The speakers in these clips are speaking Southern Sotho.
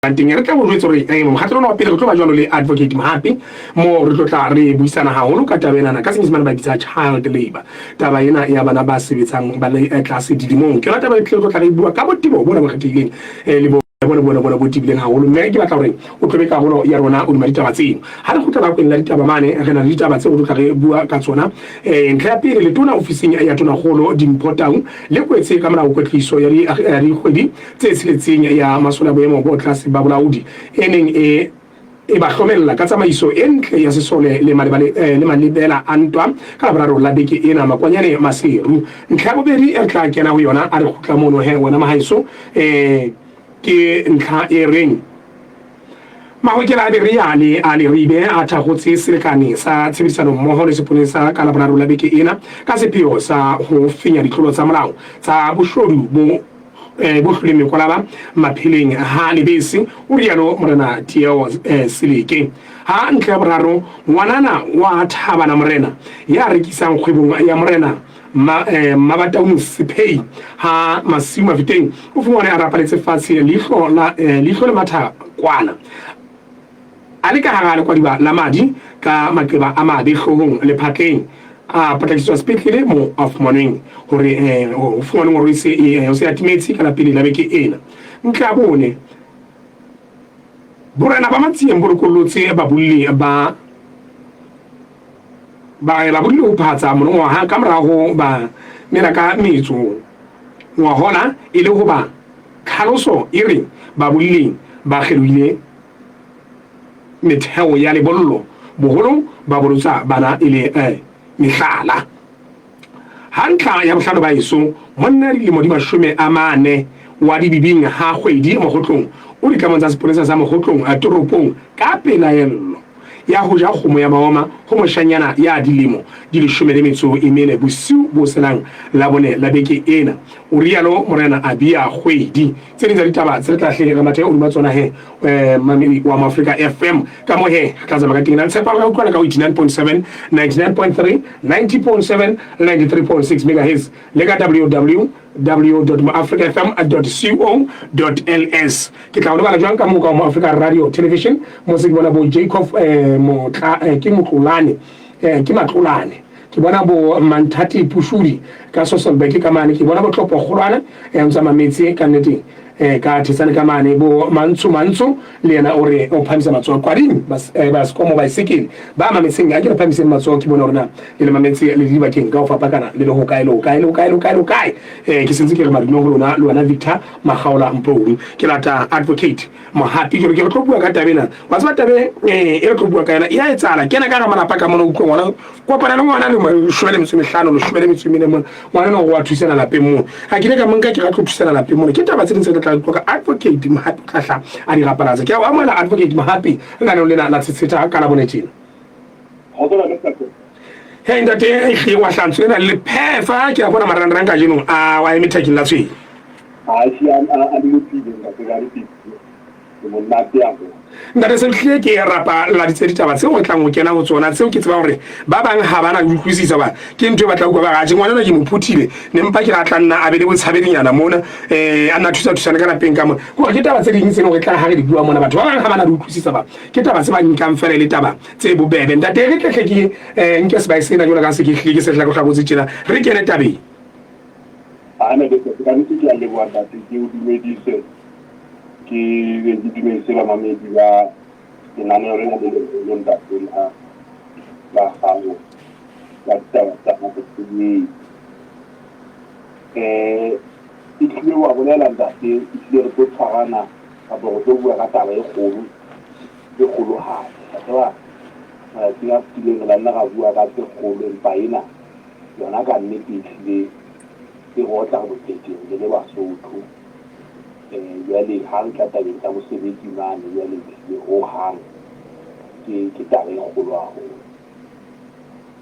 Teng re tla o jwetsa hore mokgatlo ona wa pele re tlo ba jwalo le Advocate Mohapi, moo re tlo tla re buisana haholo ka taba enana, ka Senyesemane ba bitsa child labour, taba ena ya bana ba sebetsang ba le tlase dilemong. Ke yona taba e tle re tlo tla re bua ka botebo bona bo kgethehileng le bo bone bone bone bo tebileng haholo, mme ke batla hore o tlobe karolo ya rona hodima ditaba tseno. Ha re kgutlela kweng la ditaba mane, re na le ditaba tseo re tlo tla re bua ka tsona. Ntlha ya pele, letona ofising ya Tonakgolo Dimpho Tau le kwetse ka molao kwetliso ya dikgwedi tse tsheletseng ya masole a boemo bo tlase ba bolaodi e neng e e ba hlomella ka tsamaiso e ntle ya sesole le le malebela a ntwa ka Laboraro la beke ena Makwanyane Maseru. Ntlha ya bobedi e re tla kena ho yona a re kgutla mono he wena mahaeso, ke ntlha e reng Mahokela a Berea le a Leribe a thakgotse selekane sa tshebedisanommoho le sepolesa ka Laboraro la beke ena ka sepheo sa ho fenya ditlolo tsa molao tsa boshodu bo bo hloleng mekwalaba mapheleng ha lebese, o rialo Morena Tieo Seleke. Ha ntle ya boraro, ngwanana wa Thabana Morena ya rekisang kgwebong ya Morena Mmabataung Sephei ha Masiu Mafeteng o fumanwe a rapaletse fatshe leihlo la leihlo le matha kwana, a le ka hara lekwadiba la madi ka maqeba a mabe hloohong le phatleng. A potlakiswa sepetlele moo a fumanweng hore ho fumanweng hore o se a timetse ka la pele la beke ena. Ntle ya bone, borena ba Matsieng bo lokollotse babolli ba ba babolli ho phatsa monongwaha ka mora ho ba mela ka metso ngwahola, e le hoba tlhaloso e reng babolling ba kgelohile metheo ya lebollo, boholo ba bolotsa bana e le mehlala. Ha ntlha ya bohlano ba eso, monna ya dilemo di 40 wa Dibibing ha Kgwedi Mokgotlong o ditlamong tsa sepolesa sa Mokgotlong toropong ka pelaello ya ho ja kgomo ya maoma ho moshanyana ya dilemo di 14 bosiu bo senang Labone la beke ena, o rialo Morena Abia Kgwedi. Tse ding tsa ditaba tse re tla hle re mathe hodima tsona he, mamedi wa Moafrika FM, ka mo he re tla tsamaya ka teng. Na tshepa re utlwana ka 89.7, 99.3, 90.7 le 93.6 megahertz le ka www.moafricafm.co.ls. Ke tla o lebala jwang ka moo ka Moafrika Radio Television, mo se ke bona bo Jacob Motla, ke Motlolane, ke Matlolane, ke bona bo Manthati Pushudi ka Soselberg ka mane, ke bona bo Tlopo Kgolwana ntsa mametse ka nnete ka Thetsane ka mane, bo Mantsho Mantsho le yena o re o phamisa matsoho kwading ba sekomo baesekele ba mametseng, a ke re phamiseng matsoho ke bone hore na le le mametse le dibakeng ka ho fapakana le le ho kae le ho kae le ho kae le ho kae le ho kae. Ke sentse ke re madume ho lona le wena Victor Makgaola Mpoung. Ke lata Advocate Mohapi jwale ke re tlo bua ka taba ena. Wa tseba taba e re tlo bua ka yona e a etsahala. Kena ka hara malapa ka mona, utlwe ngwana kopana le ngwana le 15, 14 mona, ngwana ena wa thusana lapeng mona. Ha ke ile ka monka ke ra tlo thusana lapeng mona. Ke taba tse ding tse re tla utlwa ka Advocate Mohapi, o tla hla a di rapalatsa. Ke a o amohela Advocate Mohapi lenaneong lena la Tshetsheta ka Labone tjena. Hey ntate, ehlile wa hlantswe lena le phefa, ke a bona marangrang kajeno a wa eme thakeng la tshwene. Ntate, se hlile ke rapaladitse ditaba tseo re tlang ho kena ho tsona, tseo ke tsebang hore ba bang ha ba na di utlwisisa, ba ke ntho e batla utlwa ba re atjhe ngwana enwa ke mo phuthile, ne mpa ke re a tla nna a be le botshabedinyana mona, a nna thusa thusana ka lapeng ka mona. Ke hore ke taba tse ding tse leng hore tla ha re di bua mona batho ba bang ha ba na di utlwisisa, ba ke taba tse ba nkang fela e le taba tse bobebe. Ntate, re tle hle ke nke sebae sena jwalo ka se ke hlile ke se hlakohlakotse tjena, re kene tabeng. Ana ke ka nnete ke a leboha ntate, ke o dumedise, ke be ke dumedise bamamedi ba lenaneo lena le leholo ntate la la gago la ditaba tsa mosebetsi. E hlile wa bolela ntate, e hlile re tlo tshwarana kapa re tlo bua ka taba e kgolo, e kgolohadi. Wa tseba matsatsing a fetileng re la nna ra bua ka tse kgolo, empa ena yona ka nnete e hlile e re otla botsekeng re le Basotho. Jwale ha re tla tabeng tsa mosebetsi mane jwale ehlile hohang ke ke taba e kgolo haholo.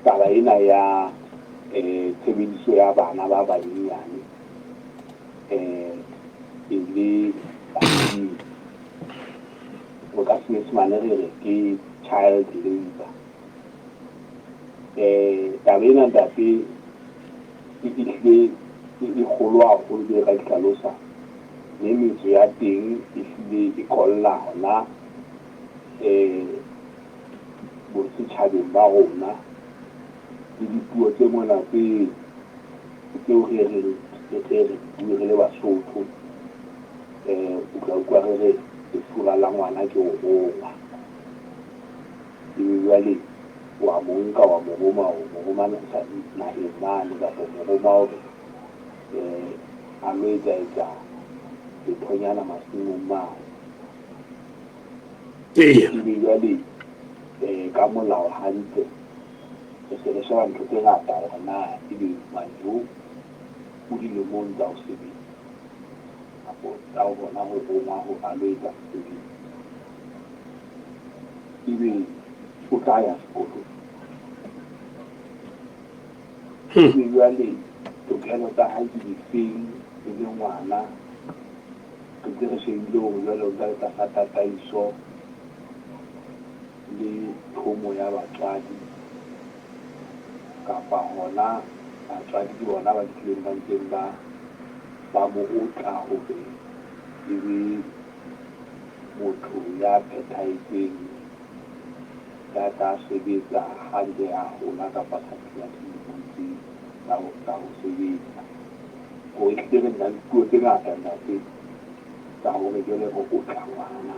Taba ena ya tshebediso ya bana ba banyenyane e le balemi, ka Senyesemane re re ke child labour. Taba ena ntate e hlile e kgolo haholo ke ka di hlalosa. Mme metso ya teng e hlile e kolla hona bosetjhabeng ba rona le dipuo tse mona tse tseo re reng re tle re bue re le Basotho. O tla utlwa re re lefura la ngwana ke ho rongwa. Ebe jwale wa mo nka wa mo roma, o mo roma naheng mane kapa o mo roma hore a lo etsa etsa lethonyana masimong mane. Ebe jwale ka molao hantle re se re sheba ntho tse ngata hore na ebe ngwaneo o dilemong tsa ho sebetsa kapo tsa hona ho rongwa hore a lo etsa mosebetsi. Ebe o tla ya sekolong. Ebe jwale tokelo tsa hae ke difeng e le ngwana? Re ntse re shebile hore jwale o ntse a le tlasa tataiso le thomo ya batswadi kapa hona batswadi ke bona ba tlileng ba ntseng ba ba mo otla hore e be motho ya phethahetseng ya tla sebetsa ha ntse a hola kapa sa phela dilemong tse tsa ho sebetsa. Hore ehlile re na le dipuo tse ngata ntate tsa hore jwale re otla ngwana.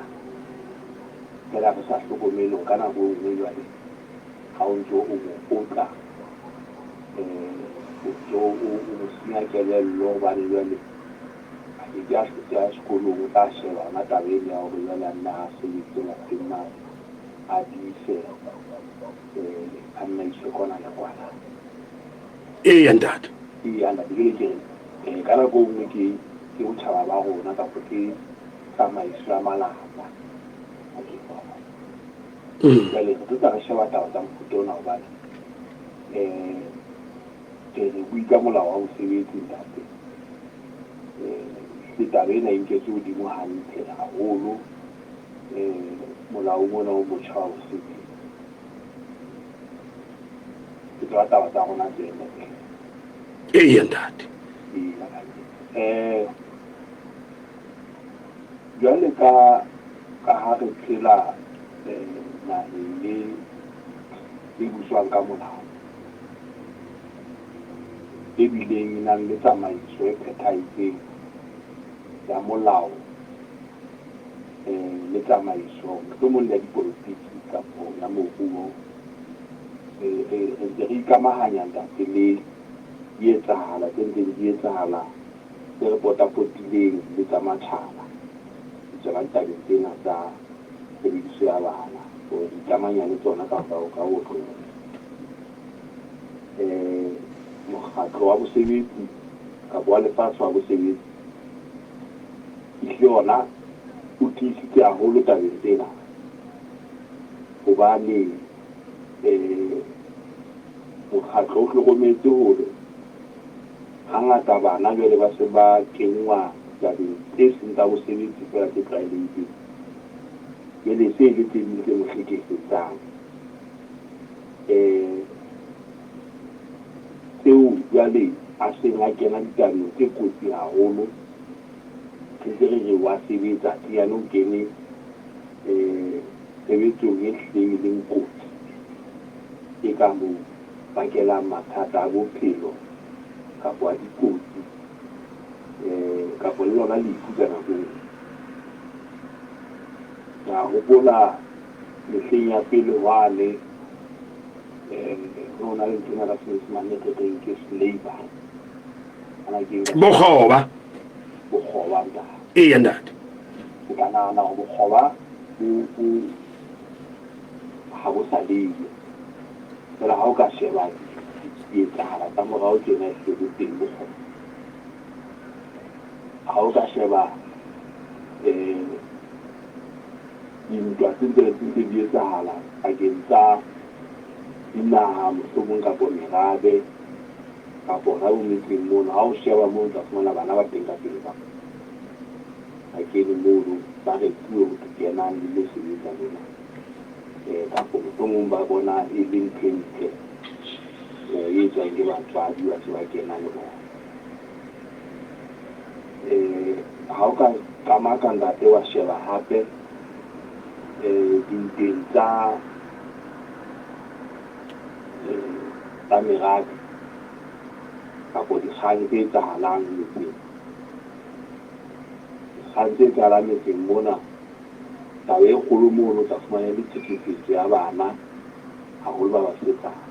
Feela re sa hlokomele hore ka nako e nngwe jwale ha o ntso o mo otla o ntso o mo senya kelello hobane jwale a ke ke a hlotse a ya sekolong, o tla sheba hona taba eno ya hore jwale a nne a sebetse lapeng mane, a dise, a nne a iswe kwana le kwana. Eya ntate. Eya ntate, jwale ke re ka nako e nngwe ke ke botjhaba ba rona kapa ke tsamaiso ya malapa. Jwale re tlo tla re sheba taba tsa mofuta ona hobane re re bue ka molao wa mosebetsi ntate. Ehlile taba ena e nketswe hodimo hantle haholo molaong ona o motjha wa mosebetsi. Ke tseba taba tsa rona tse ntate. Eya ntate. Eya jwale ka ka ha re phela naheng e e buswang ka molao e bileng e nang le tsamaiso e phethahetseng ya molao le tsamaiso mohlomong le ya dipolotiki kapo ya moruo. Re ntse re ikamahanya ntate le dietsahala tse ntseng di etsahala tse re potapotileng le tsa matjhaba tsona ditabeng tsena tsa tshebediso ya bana hore re ikamanya le tsona ka ka kotloloho. Mokgatlo wa bosebetsi kapa wa lefatshe wa bosebetsi ehlile ona o tiisitse haholo tabeng tsena hobane mokgatlo o hlokometse hore hangata bana jwale ba se ba kenngwa tabeng tse seng tsa bosebetsi feela tse tlwaelehileng. Jwale se e le tse ding tse mo hlekefetsang. Tseo jwale a seng a kena ditabeng tse kotsi haholo. Re ntse re re wa sebetsa athe o kene tshebetsong e hlileng e leng kotsi e ka mo bakelang mathata a bophelo kapa a dikotsi kapa le lona lefu ka nako e nngwe. Ke a hopola mehleng ya pele hwane ho na le nthwena ka Senyesemane re reng ke slavery. Bokgoba. Bokgoba ntate. Eya ntate. Ke tla nahana hore bokgoba bo ha bo sa leyo. Feela ha o ka sheba dietsahala tsa morao tjena ehlile bo teng bokgoba. Ha o ka sheba dintwa tse ntse ntse di etsahala pakeng tsa dinaha mohlomong kapo merabe kapo hona bo metseng mono, ha o sheba mono o tla fumana bana ba teng ka pele ka ba kene mono ba rekuwe ho thwe kenang le lo sebetsa lona. Kapo mohlomong ba bona e le ntho e ntle e etswang ke batswadi ba se ba kena le bona. Ha o ka qamaka ntate wa sheba hape dintweng tsa tsa merabe kapo dikgang tse etsahalang metseng. Dikgang tse etsahalang metseng mona, taba e kgolo mono o tla fumana e le tlhekefetso ya bana, haholo ba basetsana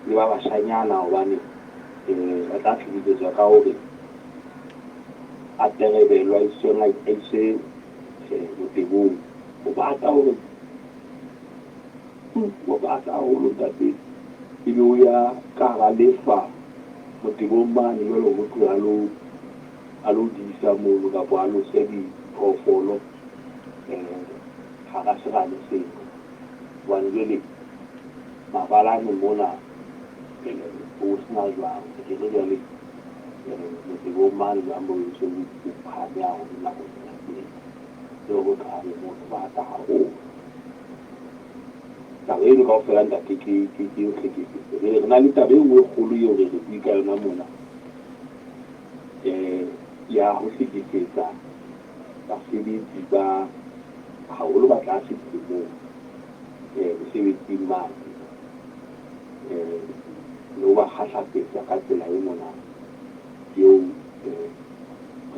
le ba bashanyana hobane ba tla hlekefetswa ka hore a terebelwe, a iswe a iswe botebong. Ho bata hore ho bata haholo ntate, ebe o ya ka hara lefa motebong mane jwale ho thwe a lo disa mono kapa a lose diphoofolo hara serame seno. Hobane jwale mabalane mona ho sena jwang, ke re jwale motebong mane jwang bo so bo phahame haholo nakong ya teng. Jwale ho thwe mono ho bata haholo. Taba eno kaofela ntate ke ho hlekefetso. Jwale re na le taba e nngwe e kgolo eo re re bue ka yona mona ya ho hlekefetsa basebetsi ba haholo ba tlase dilemong mosebetsing mane le ho ba kgahlapetsa ka tsela e mona eo re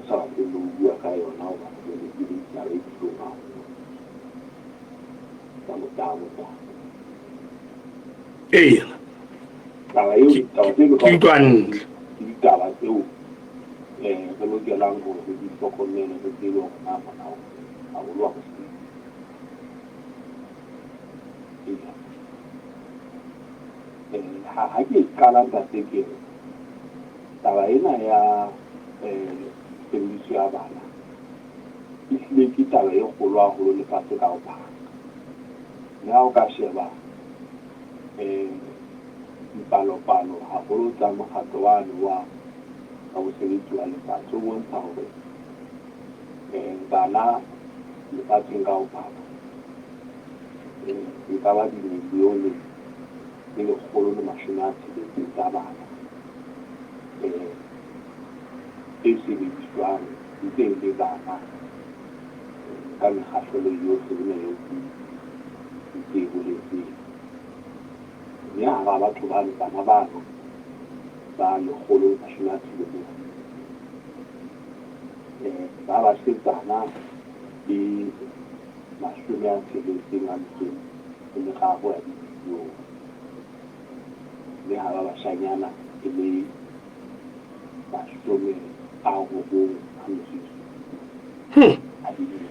sa batleng le ho bua ka yona hobane jwale ke taba e bohloko haholo tsa motabo ntate. Eya. Taba eo, taba tseno Ke utlwa hantle. Ke ditaba tseo re lokelang hore re di hlokomele, re tsebe hore na molao haholo wa mosebetsi. Eya. Ha ke qala ntate ke re taba ena ya tshebediso ya bana ehlile ke taba e kgolo haholo lefatshe ka bophara. Mme ha o ka sheba dipalopalo haholo tsa mokgatlo wane wa wa bosebetsi wa lefatshe o bontsha hore bana lefatsheng ka bophara e ka ba dimilione tse 160 tsa bana tse sebediswang ntse e le bana ka mekgahlelo yohle ena eo ke e boletseng. Mme hara batho bano, bana bano ba 160, ba basetsana ke 63 ya dimilione. Mme ha ba bashanyana e le 97 a dimilione.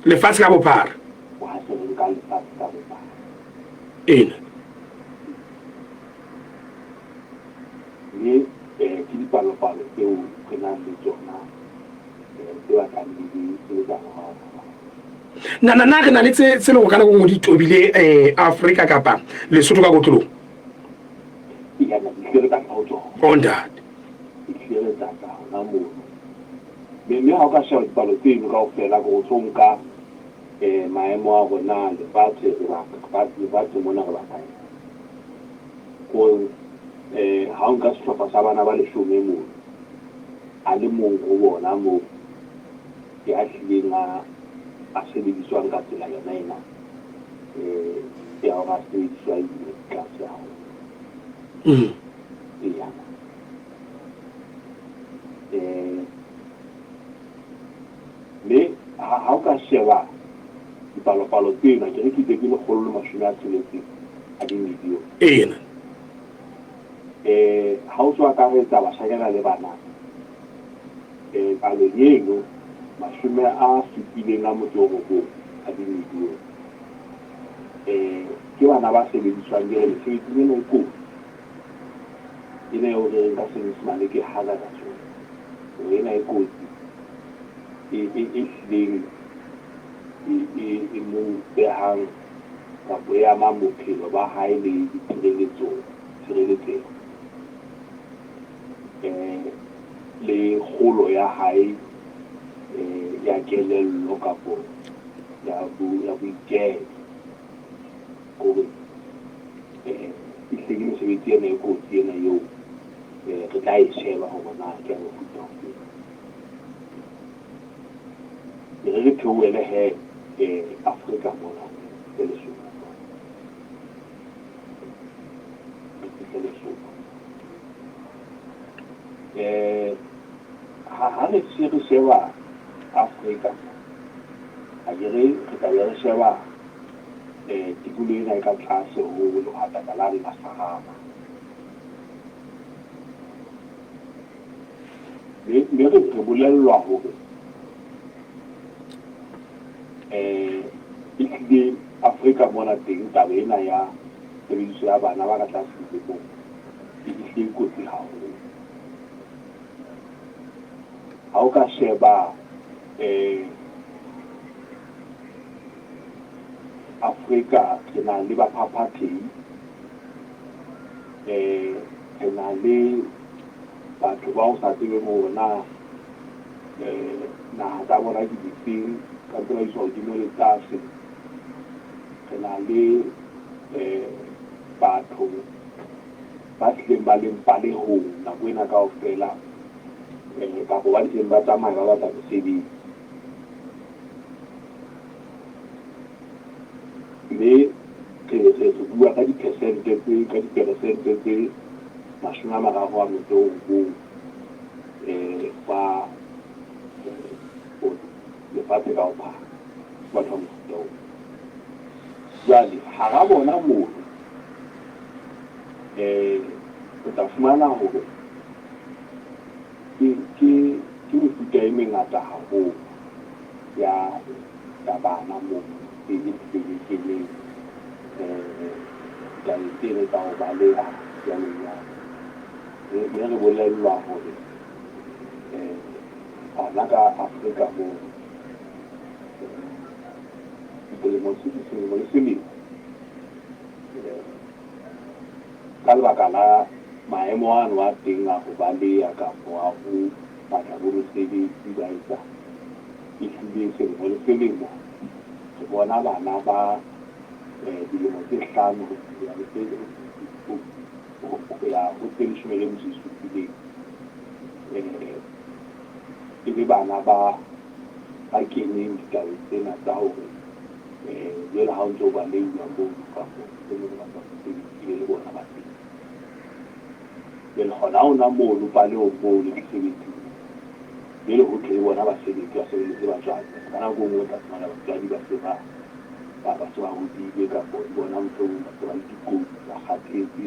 Lefatshe ka bophara. Ha se re nka lefatshe ka bophara. Ena. Mme ke dipalopalo tseo re nang le tsona tse batlang di le tsa moraorao. Na re na le tse leng hore ka nako e nngwe di tobile Afrika kapa Lesotho ka kotloloho? Eya, ehlile re tla ho tsona. Oh ntate. Ehlile re tla tla hona mono. Mme ha o ka sheba dipalo tseno kaofela ke o tlo nka maemo a rona lefatshe re lefatshe mona re bakae. Ko ha o nka sehlopha sa bana ba 10 mono, a le mong ho bona moo ya hlileng a sebediswang ka tsela yona ena ya hore a sebediswa ebile tlase haholo. Eya. Mme ha o ka sheba dipalopalo tsena, ke re ke itse ke 160 a dimilione. Ena. Ha o so akaretsa bashanyana le bana, palo eno 79 a dimilione. Ke bana ba sebediswang ke re mesebetsing ena e kotsi. Ena eo re reng ka Senyesemane ke hazardous work. Hore ena e kotsi e hlileng e mo behang kapa e amang bophelo ba hae le tshireletseho le kgolo ya hae ya kelello kapo ya boiketlo. Hore ehlile ke mesebetsi ena e kotsi ena eo re tla e sheba hore na ke ya mofuta ofe. E re re theohele he Afrika mona le Lesotho. Re fihle Lesotho. Ha ha re se re sheba Afrika mona, ha ke re re tla be re sheba tikoloho ena e ka tlase ho lehwatata lane la Sahara. Mme re bolellwa hore ehlile Afrika mona teng taba ena ya tshebediso ya bana ba ka tlase dilemong e ehlile e kotsi haholo. Ha o ka sheba Afrika re na le baphaphathehi, re na le batho ba o sa tsebeng hore na naha tsa bona ke difeng, ba ntse ba iswa hodimo le tlase. Re na le batho ba hlileng ba leng palehong nako ena kaofela, kapa ba ntseng ba tsamaya ba batla mesebetsi. Mme re bua ka diphesente tse, ka diperesente tse 39 ba lefatshe ka bophara, batho ba mofuta oo. Jwale hara bona mono o tla fumana hore ke mefuta e mengata haholo ya bana mono e keneng ditabeng tseno tsa ho baleha jwalo jwalo. Mme re bolellwa hore bana ka Afrika moo selemo le selemo ka lebaka la maemo ano a teng a ho baleha kapo a ho batla bo mesebetsi ba etsa, ehlile selemo le selemo re bona bana ba dilemo tse 5 ho ya ho tse 17, e le bana ba keneng ditabeng tsena tsa hore jwale ha o ntso o balehilwa mono kapo mohlomong o batla mosebetsi ebe le bona ba teng. Jwale hona hona mono palehong moo le mesebetsing, jwale ho thwe le bona basebetsi ba sebeletse batswadi. Ka nako e nngwe o tla fumana batswadi ba se ba se ba hodile kapo le bona mohlomong ba se ba le dikotsi, ba kgathetse,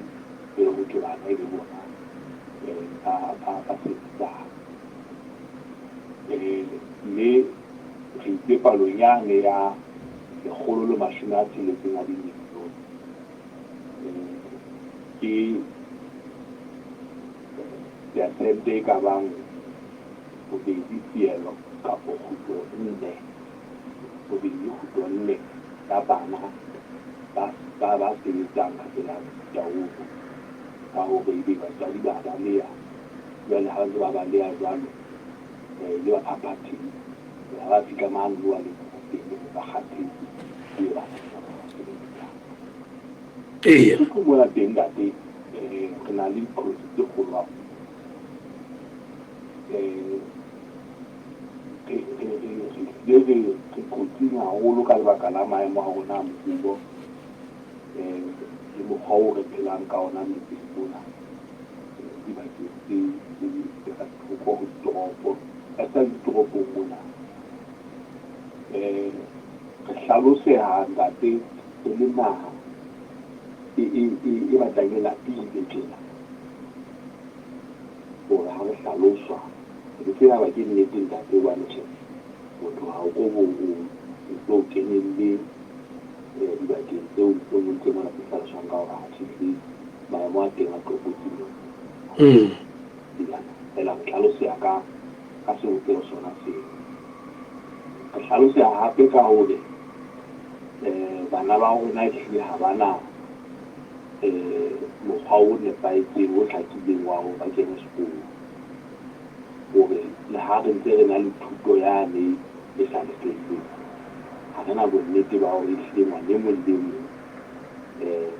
jwale ho thwe bana e be bona ba sebetsang. Mme re itse palong yane ya 160 a dimilione ke percente e ka bang bobedi feelo kapo kgutlo nne, 2.4 ya bana ba sebetsang ka tsela ya mofuta ono, ka hore ebe batswadi ba baleha. Jwale ha ba ntse ba baleha jwalo le baphaphathehi, ha ba fihla mane moo ba leng teng ba kgathetse, ebe bana ke bona ba sebetsang. Lesotho mona teng ntate, re na le diqholotso tse kgolo haholo. Re hlile re kotsing haholo ka lebaka la maemo a rona a moruo le mokgwa oo re phelang ka ona metseng mona, dibakeng tse ka thoko ho ditoropo, esita le ditoropong mona. Re hlaloseha ntate re le naha e batlang e lapile tjena, hore ha re hlaloswa re tseba ba ke nnete ntate, hobane tjhe motho ha o ko bo o tlo kenelle dibakeng tseo mohlomong tse mona tse hlaloswang ka hore ha tjhe maemo a teng a tlokotsi moo. Fela re hlaloseha ka sebopeho sona seo. Re hlaloseha hape ka hore bana ba rona ehlile ha ba na mokgwa o nepahetseng o hlakileng wa hore ba kene sekolo. Hore le ha re ntse re na le thuto yane e sa lefellweng, ha re na bonnete ba hore ehlile ngwana e mong le e mong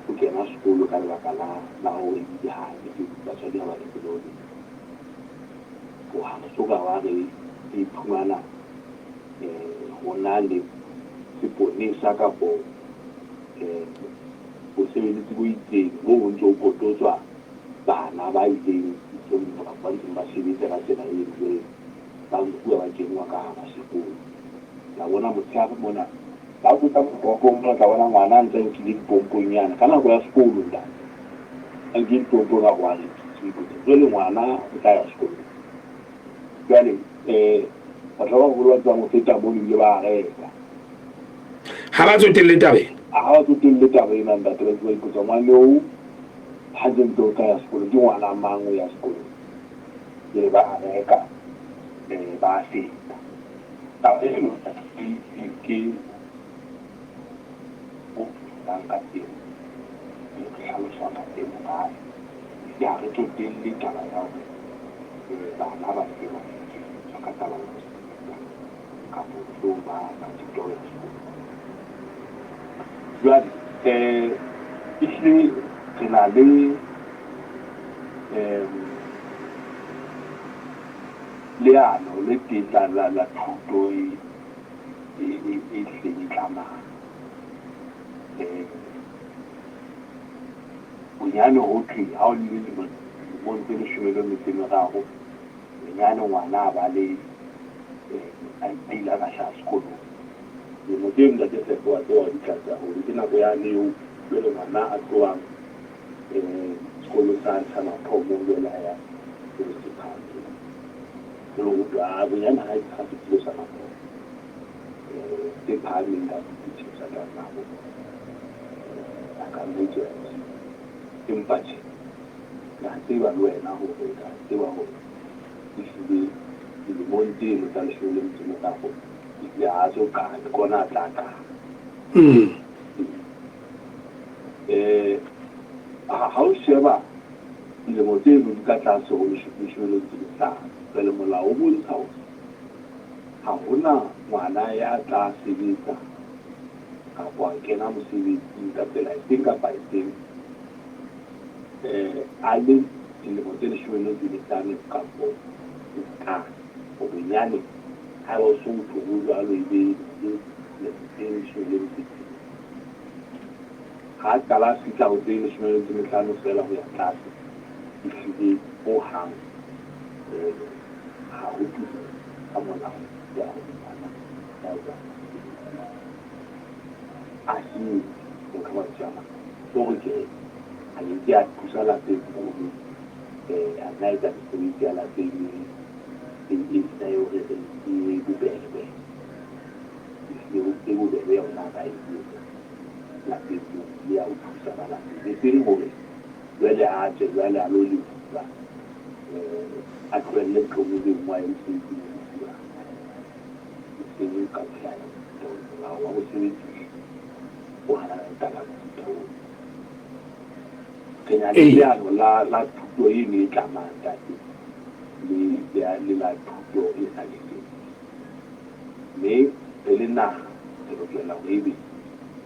o kena sekolo ka lebaka la hore ebile ha batswadi ha ba lefelle ho lefa. Ho ha re soka ba re iphumana Ho na le seponesa kapo bosebeletsi bo itseng bo bo ntse ho kototswa bana ba ileng kapa ba ntseng ba sebetsa ka tsela eno, jwale ba nkuwa ba kenngwa ka hara sekolo. La bona motshehare mona ba botsa motoropong mona, o tla bona ngwana a ntse a nkile dipompong-nyana ka nako ya sekolo, ntate. A nkile dipompong a re wa rekisa. O ipotsa jwale ngwana o tla ya sekolong. Jwale batho ba baholo ba tsebang ho feta mono ebile ba a reka. Ha ba tsotelle taba ena. Ha ba tsotelle taba ena ntate, ba ntse ba ipotsa ngwana eo hantlentle o tla ya sekolong, ke ngwana mang o ya sekolong? Jwale ba a reka ba a feta. Taba eno ke o phelang ka teng, re hlaloswa ka teng hobane ehlile ha re tsotelle taba ya hore bana ba se ke ba hlekefetswa ka taba ya ho sebetsa kapa mohlomong ba ba sitwa ho ya sekolong. Jwale ehlile re na le leano le teng la thuto e e hlileng e tlamang. Bonyane ho thwe ha o le dilemong tse leshome le metso e meraro, bonyane ngwana a ba le a ile a ka hlaha sekolong. Dilemo tseo ntate Tshepo wa tseba hore di tlase haholo. Ke nako yane eo jwale ngwana a tlohang sekolong sane sa mathomo jwale a ya sekolong se phahameng. Jwale ho thwe bonyane ha a fetile sa mathomo. Tse phahameng ka setheo sa tla nna bo a ka nna itswela mosebetsi. Empa tjhe, ke a tseba le wena hore ke a tseba hore ehlile dilemong tseno tsa leshome le metso e meraro ehlile ha a so qale, ke ona a tla qala. Ha o sheba dilemo tseno di ka tlase ho leshome le metso e mehlano, jwale molao o bontsha hore Ha ho na ngwana ya tla sebetsa kapa a kena mosebetsing ka tsela efeng kapa efeng a le dilemo tse leshome le metso e mehlano kapo ho tlase. Ho bonyane haeba o so motho o jwalo e be dilemo tse leshome le metso e tsheletseng. Ha a qala a fihla ho tse leshome le metso e mehlano feela ho ya tlase, ehlile hohang ha ho tumelo ka molao ya hore ngwana ya jwalo a hirwe ka mantswe a mang ke hore ke a ke ke a thusa lapeng mono a nna etsa mesebetsi ya lapeng e ena eo re reng e bobebe, ehlile e bobebe yona a ka e etsa lapeng moo le ya ho thusa ba lapeng, e seng hore jwale a tswe jwale a lo lefuwa a tlohelle ntho e nngwe le e nngwe a ye mosebetsing o lefuwang. E seng ka tsela ya mofuta oo. Molao wa bosebetsi o hanana le taba ya mofuta oo. Re na le leano la thuto eno e tlamang ntate le le la thuto e sa lefellweng. Mme re le naha re lokela hore ebe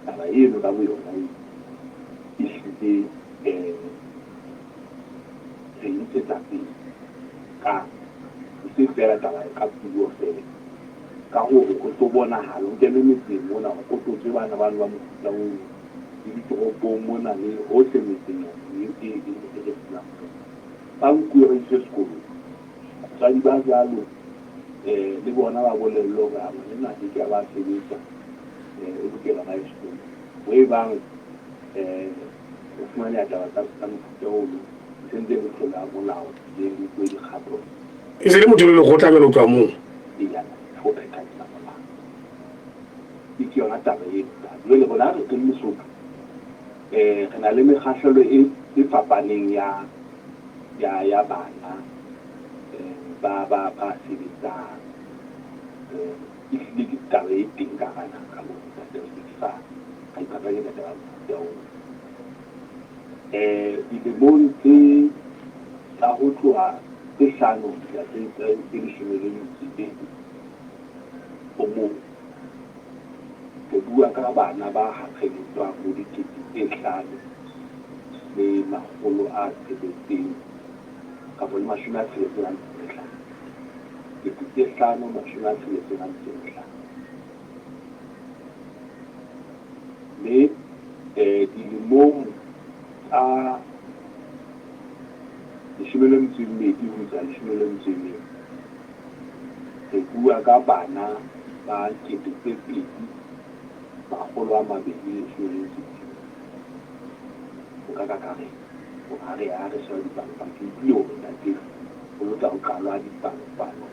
taba eno ka boyona e hlile re e ntshetsa pele ka, e seng feela taba ka puo feela, ka hore ho tlo bonahala, ho kenwe metseng mona, ho kototswe bana bano ba mofuta ono, le ditoropong mona le hohle metseng e re phelang ho yona. Ba nkuwe ba iswe sekolong. Batswadi ba jwalo le bona ba bolellwe hore ha ngwanenwa a ke ke a ba sebetsa, o lokela hore a ye sekolong. Ho e bang ho fumaneha taba tsa mofuta ono, e sentse e le tlolo ya molao ebile e nkuwe dikgato. E se le motho le lekgotla jwale ho tloha moo. Eya, ho phethahatsa molao. E ke yona taba eno. Jwale rona ha re re le Lesotho, re na le mekgahlelo e fapaneng ya ya ya bana ba ba ba sebetsang. Ehlile ke taba e teng ka hara naha ka mona ntate, re ke ke ra ra iphapanyetsa taba ya mofuta oo. Dilemong tse tsa ho tloha tse hlano ho fihla tse tse leshome le metso e o mong, re bua ka bana ba hakgeletswang ho dikete tse hlano le makgolo a tsheletseng kapa le mashome a tsheletseng a metso e mehlano. Kete tse hlano mashome a tsheletseng a metso e mehlano. Mme dilemong tsa 12 ho isa 14, re bua ka bana ba 2216. O ka kakaretso, o ka re ha re sheba dipalopalo, ke utlwile hore ntate ho lo tla ho qalwa dipalopalo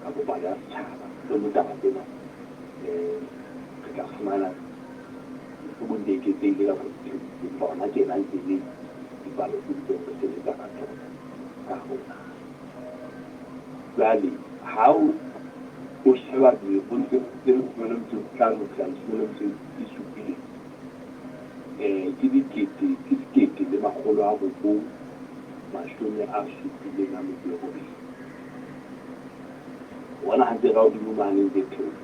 kapo palo ya setjhaba. Mohlomong taba tsena re tla fumana mohlomong di eketsehile kapa di theohile, empa hona tjena ntse e le dipalo tse ntseng re sebetsa ka tsona ka hare ho naha. Jwale ha o sheba dilemong tse 15 ho fihla 17, ke dikete ke 1978. O bona hantle ka hodimo mane ntse e theoha.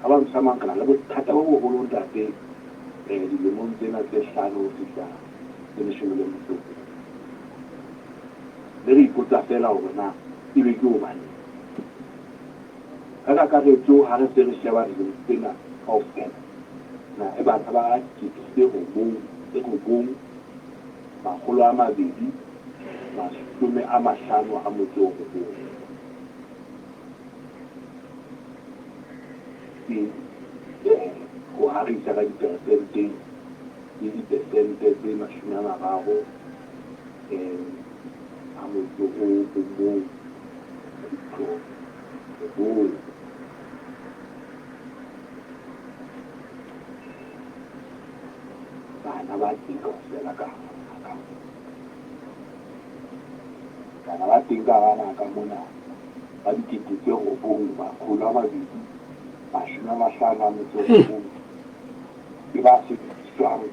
Ka mantswe a mang, re na le bothata bo boholo ntate dilemong tsena tse hlano ho fihla tse 11. Mme re ipotsa feela hore na ebe ke hobaneng. Ka kakaretso ha re se re sheba dilemo tsena kaofela, na e bana ba 9259. Ke ho harisa ka diperesenteng le dipersente tse 31.9. Bana ba teng kaofela ka hara naha ka mona. Bana ba teng ka hara naha ka mona ba 9259 ke ba sebediswang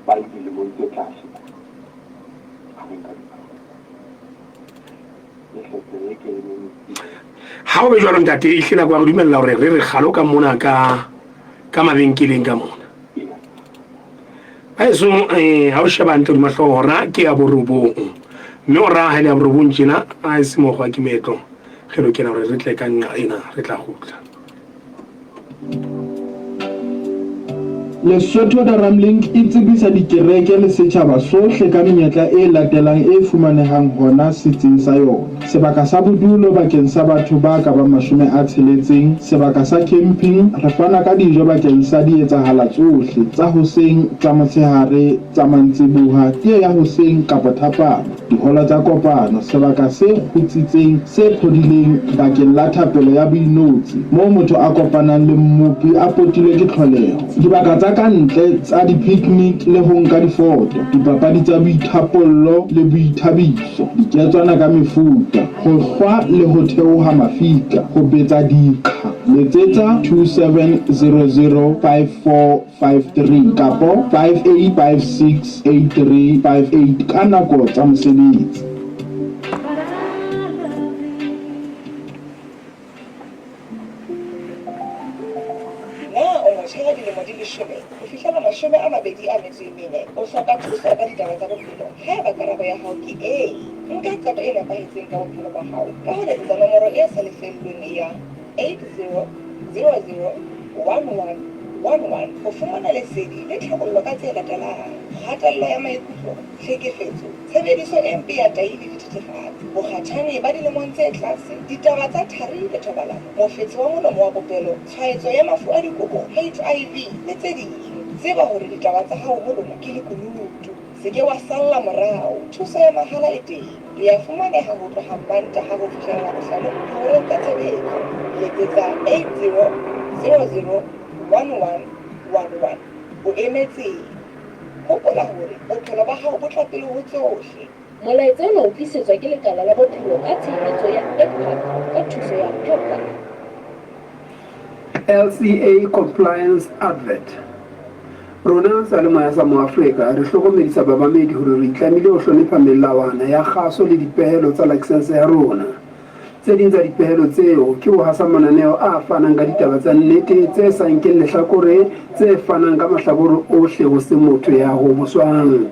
ba le dilemong tse tlase ha re nka dipalo. Ha o be jwalo ntate, e hlile nako ya re dumella hore re re kgalo ka mona ka ka mabenkeleng ka mona. Baeso ha o sheba hantle hodima hlooho hora ke ya borobong. Mme hora ha e le ya borobong tjena a e se mokgwa ke meetlo. Re lokela hore re tle ka nqa ena re tla kgutla. Lesotho Daramlink e tsebisa dikereke le setjhaba sohle ka menyetla e latelang e fumanehang hona setsing sa yona. Sebaka sa bodulo bakeng sa batho ba ka bang 60, sebaka sa camping, re fana ka dijo bakeng sa dietsahala tsohle, tsa hoseng, tsa motshehare, tsa mantsiboha, tee ya hoseng kapa thapama, diholo tsa kopano, sebaka se kgutsitseng, se phodileng bakeng la thapelo ya boinotshi, moo motho a kopanang le Mmopi a potilwe ke tlholeho, dibaka tsa ka ntle tsa di-picnic le ho nka difoto, dipapadi tsa boithapollo le boithabiso, diketswana ka mefuta, ho hlwa le ho theoha mafika, ho betsa diqha. Letsetsa 270054. 53 kapo 58568358 ka nako tsa mosebetsi. Na o motjha ya dilemo di leshome ho fihlela 24? O hloka thuso ka ditaba tsa bophelo? Haeba karabo ya hao ke ee, nka qeto e nepahetseng ka bophelo ba hao ka ho letsetsa nomoro e sa lefellweng ya 80001111 ho fumana lesedi le tlhabollo ka tse latelang, kgatello ya maikutlo, tlhekefetso, tshebediso e mpe ya tahi le dithethefatsi, bokgatjhane ba dilemong tse tlase, ditaba tsa thari le thobalano, mofetshe wa molomo wa popelo, tshwaetso ya mafu a dikobo, HIV, le tse ding. Tseba hore ditaba tsa hao ho rona ke lekunutu. Se ke wa salla morao. Thuso ya mahala e teng. Re a fumaneha ho tloha Mantaha ho fihlela Labohlano dihoreng tsa tshebetso. Letsetsa 80001111. O emetseng? Hopola hore bophelo ba hao bo tla pele ho tsohle. Molaetsa ona o tlisetswa ke Lekala la Bophelo ka tshehetso ya IPAC ka thuso ya PEPFAR. LCA Compliance Advert Rona seyalemoya sa Moafrika re hlokomedisa bamamedi hore re itlamile ho hlonepha melawana ya kgaso le dipehelo tsa lakesense ya rona. Tse ding tsa dipehelo tseo ke ho hasa mananeo a fanang ka ditaba tsa nnete tse sa nkeng lehlakore tse fanang ka mahlakore ohle ho se motho ya hoboswang.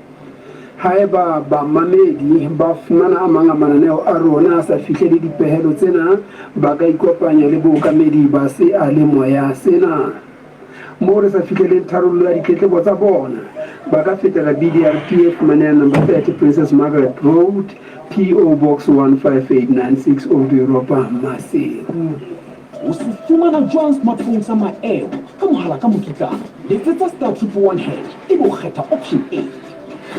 Haeba bamamedi ba fumana a mang a mananeo a rona a sa fihlele dipehelo tsena, ba ka ikopanya le bookamedi ba seyalemoya sena. Moo re sa fihleleng tharollo ya ditletlebo tsa bona, ba ka fetela BDRP e fumanehang Number 30 Princess Margaret Road, PO Box 15896, Old Europa, Maseru. O se fumana jwang smartphone sa maemo ka mohala ka mokitlana? Letsetsa star triple one hash ebe o kgetha option 8.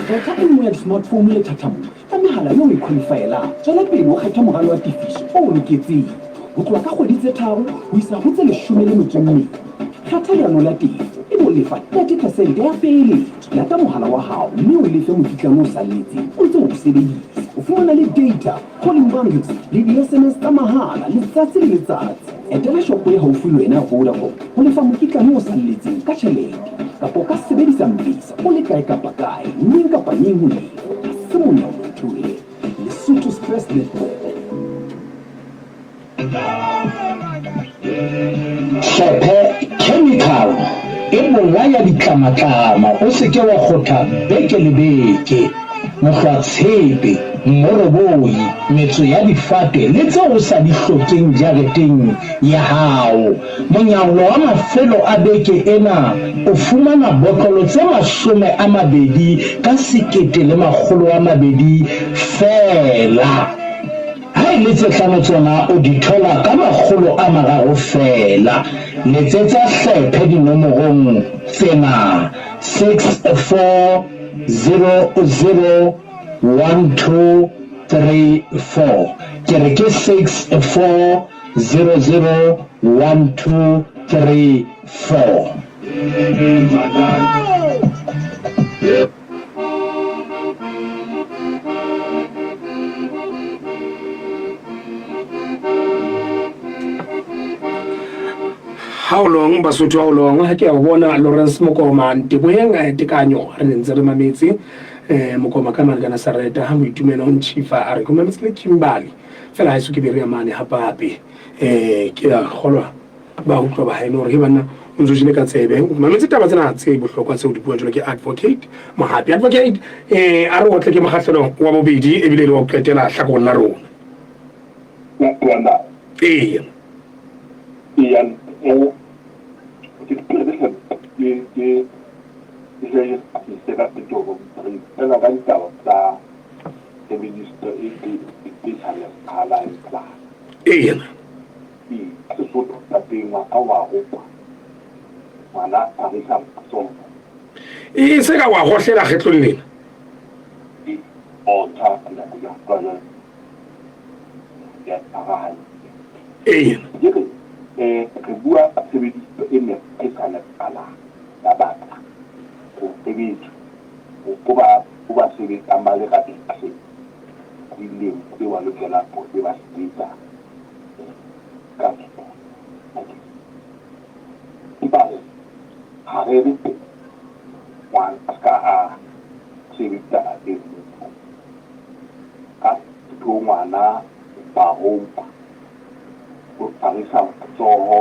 Kgetha e nngwe ya di-smartphone lethathamong tsa mehala eo o e khwalifaelang. Tswela pele o kgethe moralo wa tefiso o o loketseng, ho tloha ka kgwedi tse tharo ho isa ho tse 12. Kgetha leano la tefo ebe o lefa 30 phesente ya peeletso. Lata mohala wa hao mme o lefe mokitlane o salletseng o ntse o o sebedisa. O fumana le data, calling bundles le di-SMS tsa mahala letsatsi le letsatsi. Etela shopo e haufi le wena ya Vodacom ho lefa mokitlane o salletseng ka tjhelete, kapa o ka sebedisa M-Pesa o le kae kapa kae, neng kapa neng ho lefa. Ha se monyako ntho e. Lesotho's best network. Hlephe chemical e bolaya ditlamatlama o se ke wa kgotha beke le beke. Mohlwatshepe, mmoroboi, metso ya difate le tseo o sa di hlokeng jareteng ya hao. Monyaolo wa mafelo a beke ena o fumana botlolo tse 20 ka 1200 feela. Ha e le tse hlano tsona o di thola ka 300 feela. Letsetsa hlephe dinomorong tsena, 64001234. Ke re ke 64001234. How long Basotho how long ha ke a bona Lawrence Mokoma Nteboheng eh, tekanyo re ne ntse re mametse eh Mokoma ka mane ka Nasareta ha moitumelo Nchifa a re ke mametse le Kimberley fela ha eso ke be re ya mane hape eh ke a kgolwa ba utlwa ba haeno hore he banna o ntse o jele ka tsebe o mametse taba tsena tse bohlokwa tseo di buang jalo ke advocate Mohapi advocate eh a re otle ke mokgahlelo wa bobedi ebile le wa ho qetela hlakoreng la rona Eya eya ke ka ditaba tsa tshebediso e sa nepahalang. Eya. Ka Sesotho lapeng ngwana wa ropa, ngwana a risa matsoho. E se ka wa hohlela kgetlong lena. Otha nako ya jwale ya tshwara hantle. Eya. Ke re re bua ka tshebediso e e sa nepahalang ya batla ho sebetsa ho ba ho ba sebetsang ba le ka tlase dilemo tse ba lokelang hore ba sebetsa ka tsona. Empa ha re re ngwana a ska a sebetsa lapeng moo. Ka Sesotho ngwana wa ropa, o tshwarisa matsoho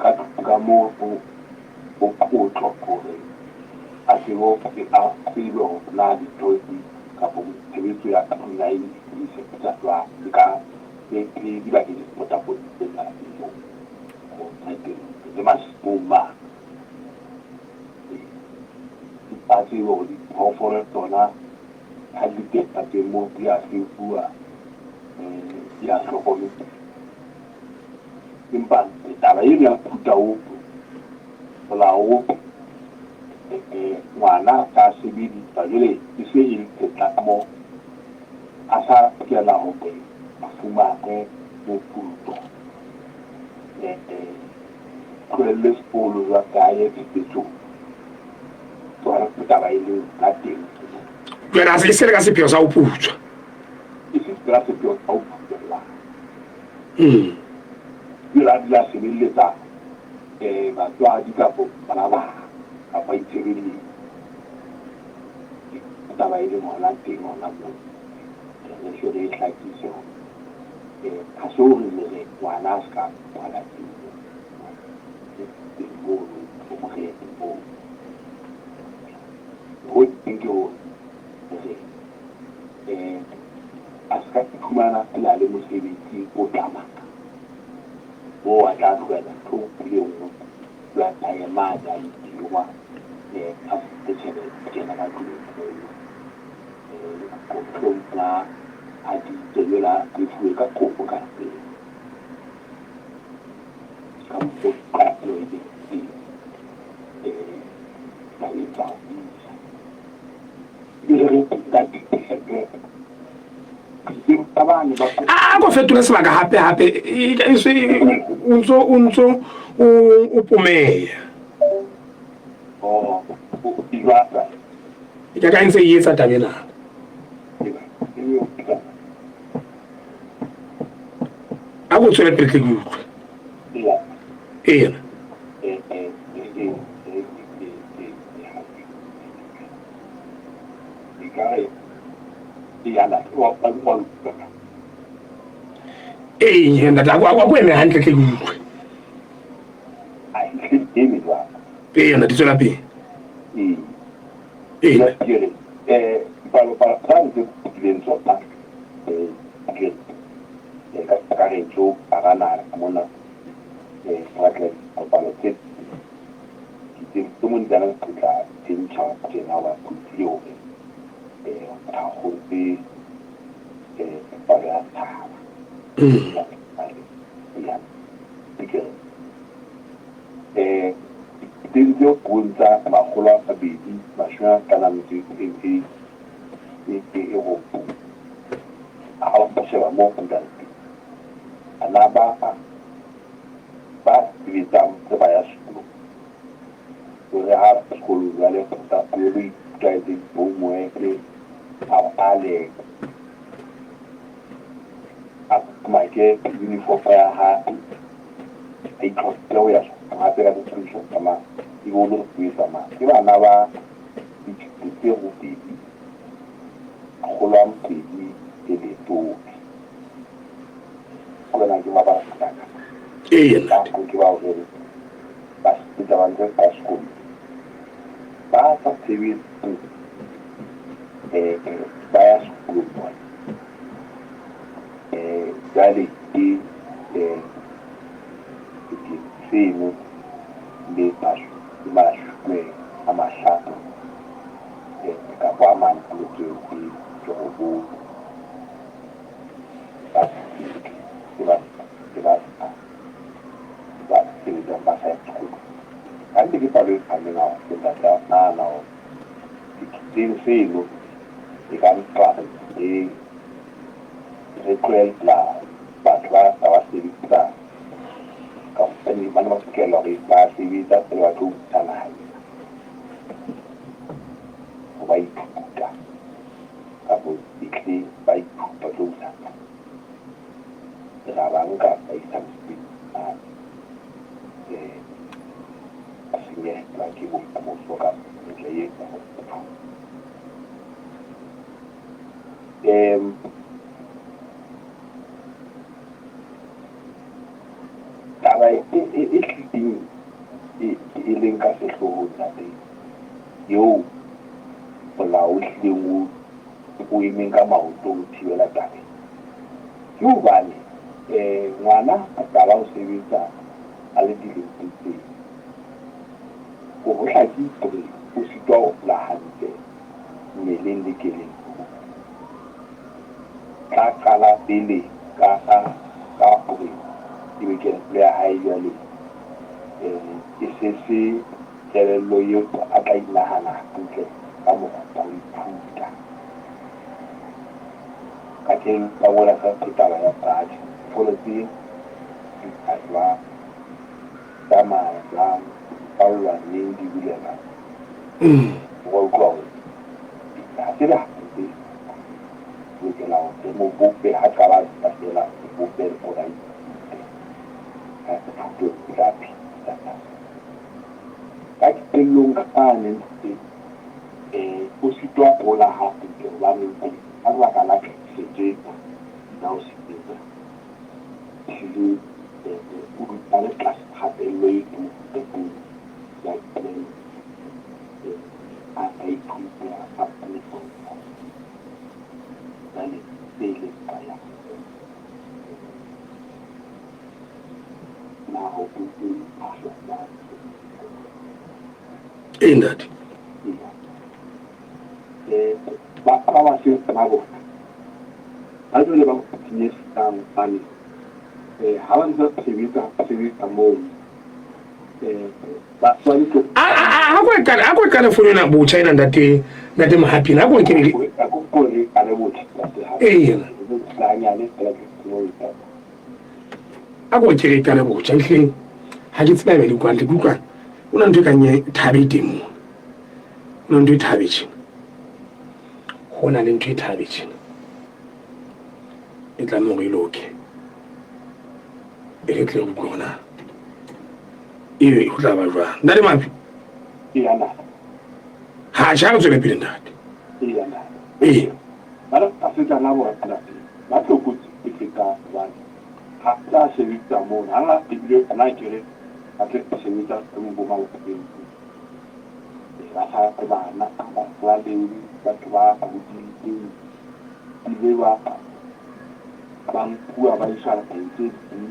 ka tlung ka moo ho kotlo hore a tsebe hore a tsebe hore na dintho di kapo tshebetso ya ka tlung ya e sebetsa jwang le ka le dibakeng tse potapotileng lapeng moo le masimong mane. A tsebe hore diphoofolo tsona ha di teng lapeng moo di a fepuwa, di a hlokomelwa. Empa taba eno ya mofuta oo, molao oo ngwana a ka sebedisa jwale e se e le setlamo, a sa lokela hore a fumane moputso. Tlohelle sekolo jwale a ye tshebetsong. Jwale taba e leng ka teng. Jwale a se le ka sepheo sa ho putswa. E se ka sepheo sa ho putswa. Jwale a dula a sebeletsa batswadi kapa bana ba kapa a itshebeletsa. Taba e leng hona teng hona moo. Re hle re e hlakise hore ha se hore re re ngwana a se ka tswa lapeng teng mono morero moo. Ho teng ke hore re a se ka iphumana a na le mosebetsi o tlamang. Moo a tla tlohela ntho e nngwe le e nngwe, jwale a ye mane a itirwa, a fumane tjhelete, a kena ka tlung moo, mohlomong a haditse jwale a lefuwe ka kopo ka lapeng. Ka mokgwa oo qalo e leng teng, tabeng tsa ho busa. A ko fetole sebaka hape hape o ntso o ntso o pomeya. E ka ka ntse e etsa taba ena. A ko tswele pele tle ke utlwe. Eya. Ee, ntate, a ko eme hantle tle ke utlwe. Ee, ntate, tswela pele. Ee. Dipalopalo tsane tse kopileng tsona ka kakaretso hara naha mona re batla dipalopalo tse itseng. Mohlomong tsena re tla di ntsha tjena hoba ke utlwile hore ho thakgotswe palo ya setjhaba. Teng tseo puong tsa 259, ha o sheba moo ntate, bana ba ba sebetsang ntse ba ya sekolong, hore ha ba sekolong jwale ba lo ithuta a etse di-homework, a bale, a make uniform ya hae, a itlhophele ho ya sekolong hape ka tsatsi le hlahlamang ebe o lo sebetsa mane. Ke bana ba 8210. Ke bana ke ba ba Ee, ntate. Ke bao re ba sebetsa ba ntse ba sekolong. Ba sa sebetseng ba ya sekolong bona. Jwale ke sekete seno le 50 kapa a mane a metso e robong ba ba ba ba sebetsang ba sa ya sekolong. Hantle ke palo e phahameng haholo ntate a nahana hore seketeng seno e ka mpa e re tlohella batho ba ba sebetsa ka hobane ba ne ba lokela hore ba sebetsa pele ba tlo busa naha ena. Ho ba ithuta kapo ehlile ba ithuta ba tlo busa naha. Ra ba nka ba isa mosebetsing mane ba senyehelwa ke bokamoso ka ntle e kgolo. Taba e hlileng e leng ka sehloohong ntate eo molao o hlileng o emeng ka maoto ho thibela taba ena, ke hobane ngwana a qala ho sebetsa a le dilemo tse itseng, ho hlakile hore o sitwa ho hola hantle mmeleng le kelellong. Tla qala pele ka ka hore ebe kelello ya hae jwale e se se kelello eo a tla inahana hantle ka mokgwa wa ho ithuta. Kajeno ba ngola sa ke taba ya batho dikolo tse di tla jwang, di tsamaya jwang, di kwallwa neng, di bulelwa neng. Wa utlwa hore ha se le hampe lokela hore re mo bope ha qala a tseba feela re bope hore a ithute. Ka thuto e tla phedisa. Ka qetellong ka mane ntate o sitwa ho hola hantle hobane ka lebaka la tlhekefetso ena ya ho sebetsa ehlile o dula a le tlasa kgatello e kgolo ya kelello. A ithute a fapane hlompho jwale se ile sa ya. Ee ntate. Ba ba basetsana bona ba jwale ba thinyetsang hobane ha ba ntse ba sebetsa ba sebetsa moo ba ba le A ko e qale a ko e qale fono ena botjha ena ntate ntate Mohapi na ko ke Ee. A ko ke re qale botjha ehleng ha ke tseba ebe le utlwang le utlwang o na ntho e kang e thabe e teng mo o na ntho e thabe tjena ho na le ntho e thabe tjena e tlameha hore e loke e re tle re utlwe hore na ebe ho tla ba jwang ntate Mapi ha tjha re tswele pele ntate ee ba basetsana bona ntate ba tlokotsi e feta hobane ha tla sebetsa moo hangata ebile bana ke re ba tle ba sebetsa bo malapeng ba sa bana ba sa le batho ba hodileng ebile ba ba nkuwa ba iswa naheng tse ding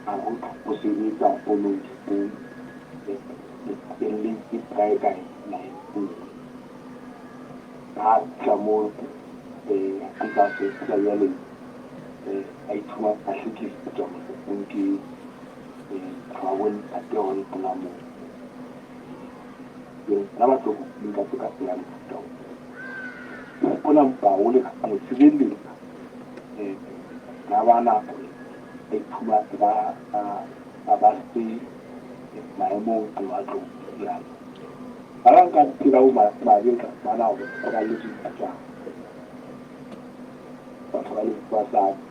ha ho ho sebetsa ponong le kae kae naheng tse ding. Ha fihla moo a ntse a sebetsa jwale a iphumana a hlekefetswa mohlomong ke batho ba bo ntate hona hona moo. Jwale bana ba tlo ka ka tsela ya mofuta oo. Ona molao o leka ho tshireletsa bana bana hore ba iphumane ba ba se maemong a jwalo. Ba bang ka tsela bo madimabe o tla fumana hore ba hlokahalletswe ke batswadi. Ba hlokahalletswe ke basadi.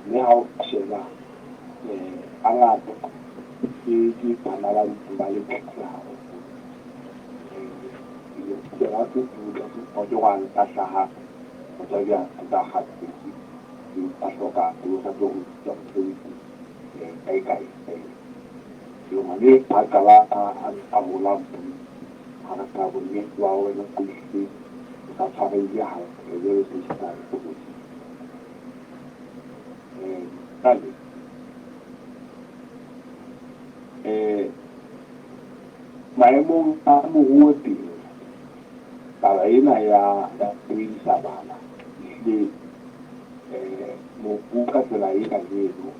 Mme ha o sheba hangata ke bana ba ntseng ba le tlase haholo. Ke ngwana a hlaha motswadi a ntse a kgathetse, a hloka o sa tlo ho tswa mosebetsing kae kae. Ngwana eo ha qala a hola ha re bonnete ba hore ehlile o sa tshwarehile hantle jwalo se sa le Jwale maemong a moruo teng taba ena ya sebedisa bana ehlile moruo ka tsela e kajeno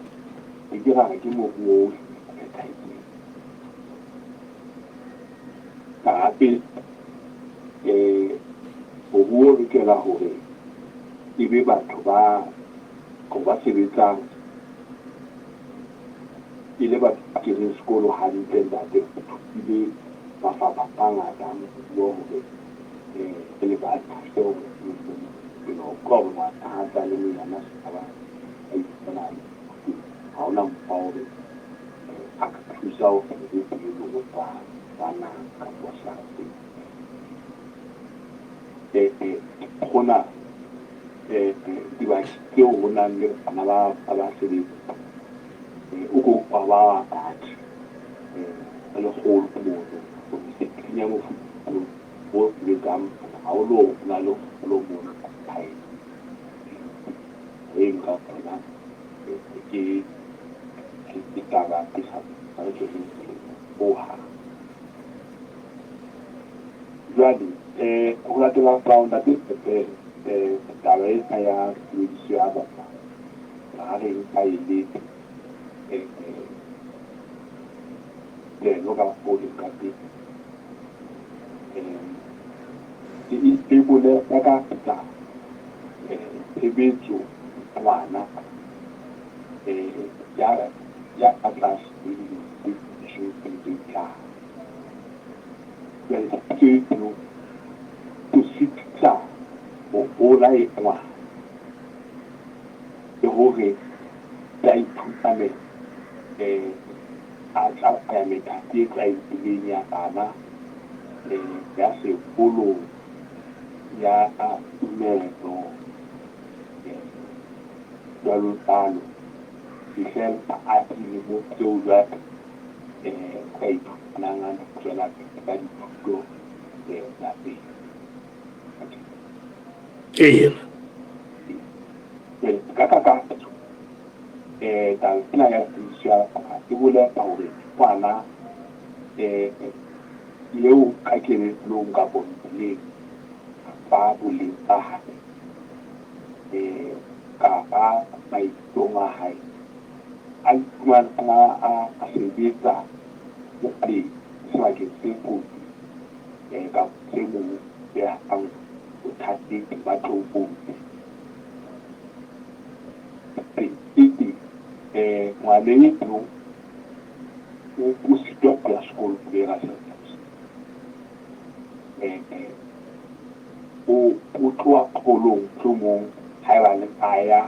ke ke ra re ke moruo o phethahetseng. Hape moruo o lokela hore e be batho ba ba sebetsang e le batho ba keneng sekolo hantle ntate ba thusile mafapha a mangata a moruo hore pele ba thuse hore bophelo ka hore ngwana ha a sa le monyane a se ba a iphumana a le ha hona mokgwa wa hore a ka thusa hore bophelo ba bana kapa sa Hona dibakeng tseo ho nang le bana ba ba sebetsa o ko utlwa ba batho ba lekgolo mono mesebetsing ya mofuta o sebetsang haholo ho na le kgolo mono e nka yona ke taba e sa re tsweleng pele hohang. Jwale ho latela molao ntate Tshepe taba ena ya tshebediso ya bana ha re nka e le leno ka mokgwa o leng ka teng e bolela ka tsa tshebetso ya ngwana ya ka tlase ho dilemo tse leshome tse hlano. Jwale tshebetso eno ho sitisa ho hola e ngwana le hore a ithuta me a tsamaya methati e tlwaelehileng ya bana ya sekolo ya tumelo jwalo jwalo fihlela a dilemo tseo jwale ka iphumanang a tswela pele ka dithuto lapeng. Ee. Ka kakaretso taba ena ya tshebediso Tshebediso ya bana e bolela hore ngwana eo ka kelellong kapa mmeleng kapa boleng ba hae kapa maikutlong a hae a iphumana a sebetsa jwale sebakeng se kotsi kapa se mo behang bothateng ba tlokotsi. Ngwana eno o sitwa ho ya sekolong o tloha sekolong mohlomong haeba a ya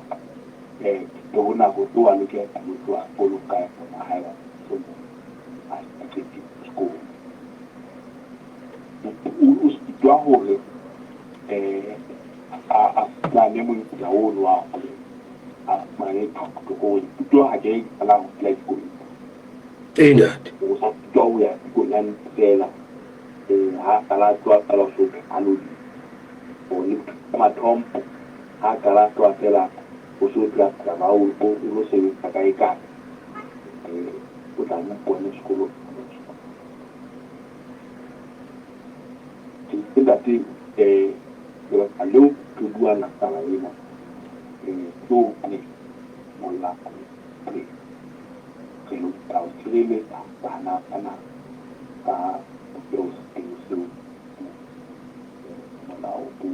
le ho nako eo a lokela ho tloha sekolong ka yona haeba mohlomong a sa qetile sekolo. O sitwa hore a fumane monyetla ono wa hore a fumane thuto hore thuto ha ke e qala ho fela dikolong. Ee, ntate. O sa sitwa ho ya dikolong feela ha a qala a tloha feela ho so thwe a lo le mathomo ha a qala a tloha feela ho so thwe a tsamaya o lo sebetsa kae kae o tla mo bone sekolong. Ntate lebaka leo re buang taba ena ke hobane molao re lokela ho tshireletsa bana bana ka seo seo molao o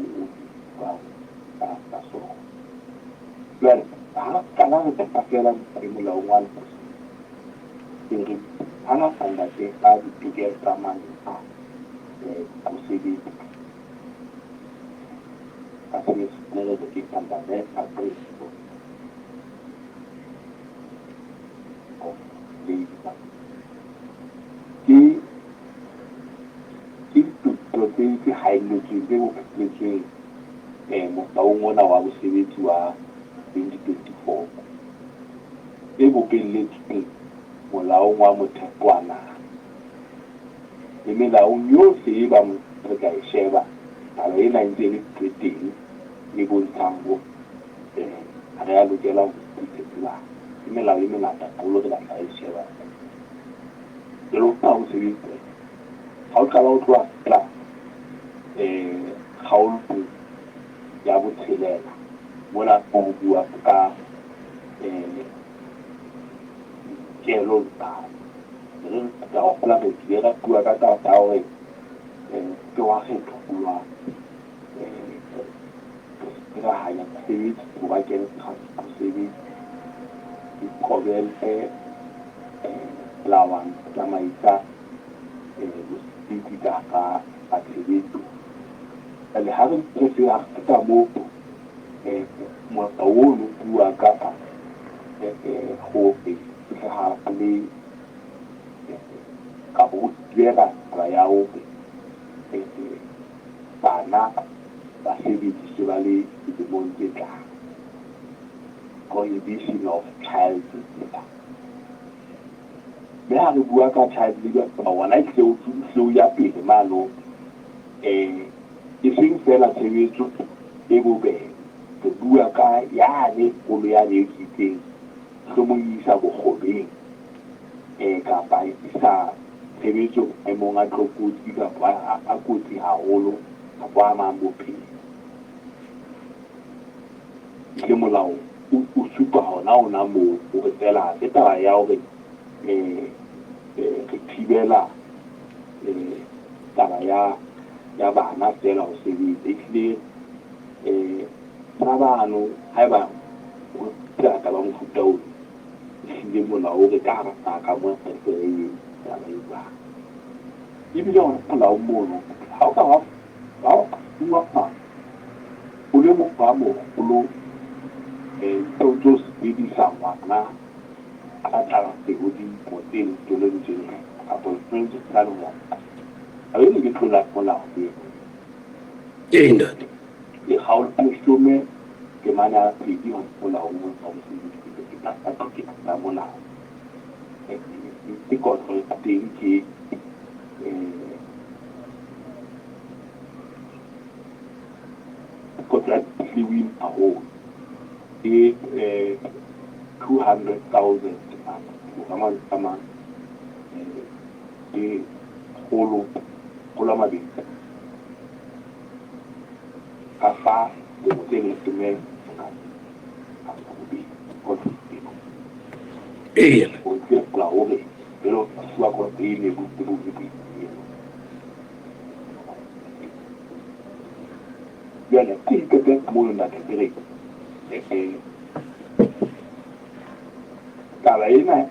buang ka sona. Jwale ha qala re qeta feela molaong wa re hangata ntate ka ditokelo tsa mantlha mosebetsi ka senyesemane re ke fundamental principle of labour. Ke ditokelo tse haelletsweng tse bopelletsweng molaong ona wa bosebetsi wa 2024 e bopelletsweng molaong wa motheo wa naha le melaong yohle e bang re ka e sheba taba ena e ntse e le ntho e teng e bontshang hore ha re a lokela ho bana. Ke melao e mengata haholo re batla re e sheba. Jwale ho sebetsa ha o qala ho tloha feela kgaolong ya botshelela mona ho bua ka dikelo re ka hopola re kile ra bua ka taba ya hore ke wa kgethollwa re ra hanya mosebetsi ho ba kene mosebetsi iqobelle melawana tsamaisa bosebetsi ka hara tshebetso. Jwale ha re ntse re feta moo molao ono o bua ka hore ha le kapa o thibela taba ya hore bana ba sebediswe ba le dilemong tse tlang. Prohibition of child labour. Mme ha re bua ka child labour ona e hle o ya pele mano e seng feela tshebetso e bobebe. Re bua ka yane kgolo yane e ke itseng mohlomong e isa bokgobeng kapa e isa tshebetso maemong a tlokotsi kapa a kotsi haholo kapa a amang bophelo. Le molao o supa hona ona moo hore feela ha se taba ya hore re thibela taba ya bana feela ho sebetsa. Ehlile bana bano haeba ho taba mofuta ono ehlile molao o re ka hara naha ka mona re se re taba e jwang. Ebile hona molaong mono ha o ka wa fuwa o le motho a moholo o ntso sebedisa ngwana a tlase ho dilemo tse leshome tse kapa leshome tse hlano ho ya tlase. Taba eno ke tlola molao eo. Ee, ntate. Ke kgaolo ya leshome temana ya pedi ho molaong wa bosebetsi ke tsa molao. Ke kotlo ya teng ke kotlo ya teng haholo ke 200,000. Ka mantswe a mang, ke kgolo, kgolo a mabedi ka fa lemo tse leshome a bobedi. Eya. O tsela hore jwalo fuwa ko e ne bo bo bo jwale ke ikete mono ntate ke re taba ena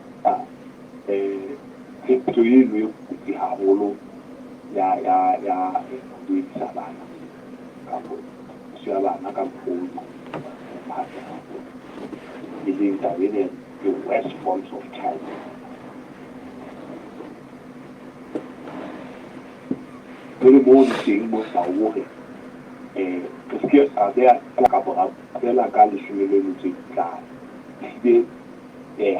tshebetso eno e kotsi haholo ya ya ya ho isa bana kapo ya bana ka mokgwa e leng taba ena the worst forms of child jwale moo teng mo sa hore re se ke ra beha kapa ra fela ka leshome le metso e tlano ehlile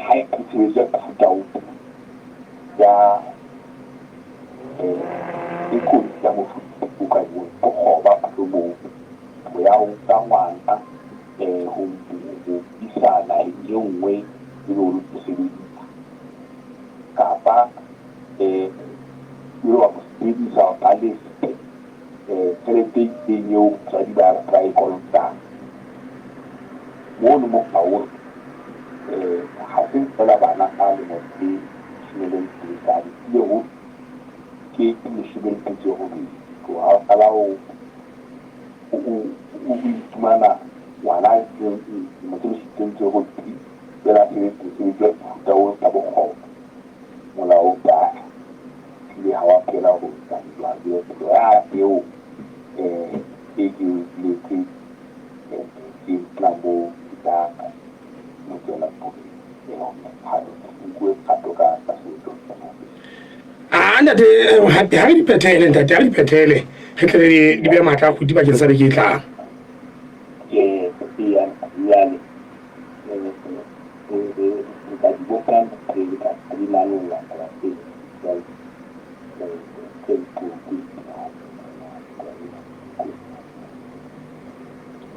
ha e tshebetso ya mofuta oo ya e kotsi ya mofuta o ka bokgoba mohlomong ho ya ho nka ngwana ho isa naheng e nngwe ebe o lo mo sebedisa kapa ebe wa mo sebedisa ba lefe tjhelete e itseng eo batswadi ba ba e kolotang. Mono mo hore ha se feela bana ba lemo tse leshome le metso e mehlano ebile ho ke leshome le metso e robedi. Tloha o qala o iphumana ngwana a lemo tse leshome le metso e robedi jwale a sebetsa mosebetsi wa mofuta oo ka bokgoba. Molao o batla ehlile ha wa lokela ho etsa jwalo. Ya eo e ke boletse ke tla moo ke tla lokela hore nkuwe kgato ka setso. A ntate hape ha re di phethele ntate ha re di phethele re tle re di behe matla a kgwedi bakeng sa beke e tlang. Eya jwale re tla di bopa re tla di manolla taba tseo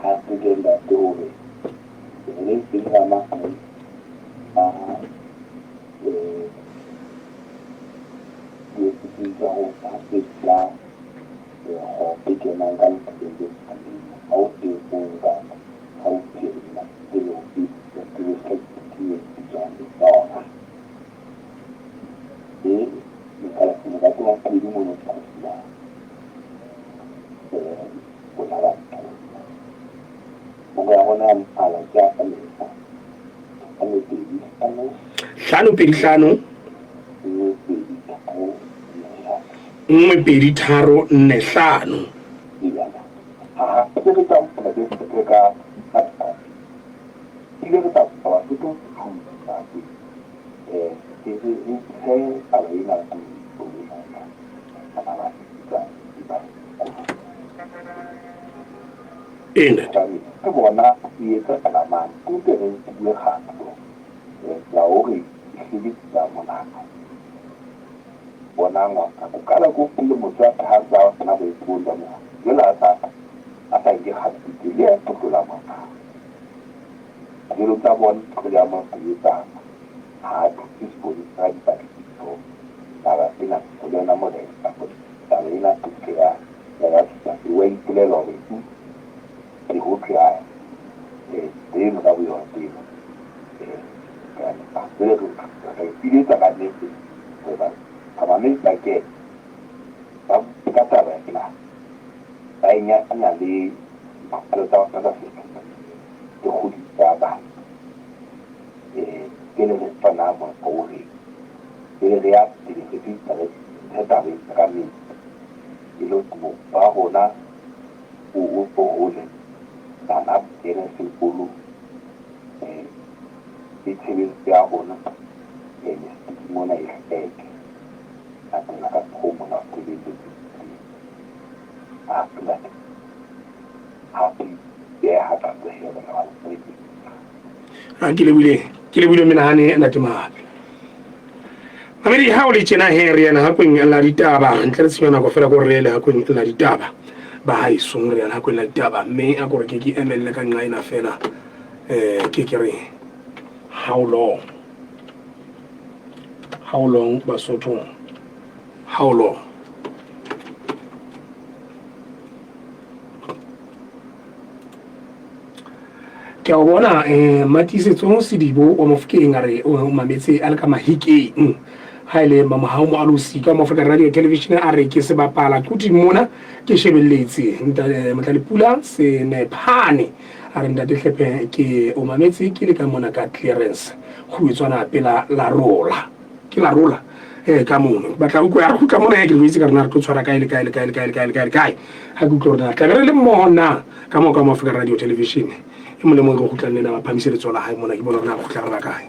hape ke ntate hore re teng a mang a diofising tsa ho tsa e kenang ka leqheng le ha o teng o nka ha o phirima pele ho bitswang e ntate wa pedi mono tla rona batho. Nako ya rona ya mohala ke ya ka mehla. Hlano pedi hlano. Hlano pedi hlano. Nngwe pedi tharo nne hlano. Nngwe pedi tharo nne hlano. Ha re re tsamaya re ka ka ile re tla re tlo thusa re re re taba ena Ena. Ke bona e etsahala mane ke re bue kgato ya hore e sebedisa monahano. Bona ngwana o qala ko le motswadi ha tsa na boipotsa mo jwale a sa a sa nke kgato le ya tlola molao. Jwalo tsa bona tlo ya mo etsang ha thuse sepolesa dipatlisiso taba ena ho yona morena taba ena ke ya ya wa ipolela hore ke ho thwe a eno ka boyona eno jwale re tla ipiletsa ka nnete hore bamamedi ba kene ba bue ka taba ena ba e nyanya le dipalo tsa bona tsa setho le kgodiso ya bana. Pele re fana hore pele re ya pele re fihla re taba ena ka metsi e le hore ba rona o hole bana ba kene sekolo le tshebetso ya rona mesebetsi mona e hlweke. Latela ka mokgwa o molao o lebelletseng teng. Hape beha A ke lebohile ke lebohile menahane ntate Mohapi. Mamedi ha o le tjena he re yana hakweng la ditaba ntle le tshenyo nako fela ko re le hakweng la ditaba ba haesong re yana hakweng la ditaba mme a kore ke ke emelle ka nqa ena fela ke ke re how long. How long Basotho? How long? Ke a o bona um Matiisetso Sedibo wa Mofokeng a re o mametse a le ka Mahikeng. Ha e le Mamohau Moalosi ka Moafrika Radio Television a re ke sebapala quti mona ke shebelletse. Motlalepula Senephane a re ntate Hlephe ke o mametse ke le ka mona ka clearance kgubetswana pela Larola. Ke Larola eh ka mono. Batla utlwa ya re kgutla mona ke le itse ka rena re tlo tshwara kae le kae le kae le kae le kae le kae le kae. Ha ke utlwa hore na tlabe re le mmoho na ka moo ka Moafrika Radio Television. E mong le mong re kgutlang le ena ba phamise letsoho la hae mona ke bona hore na re kgutla re ba kae.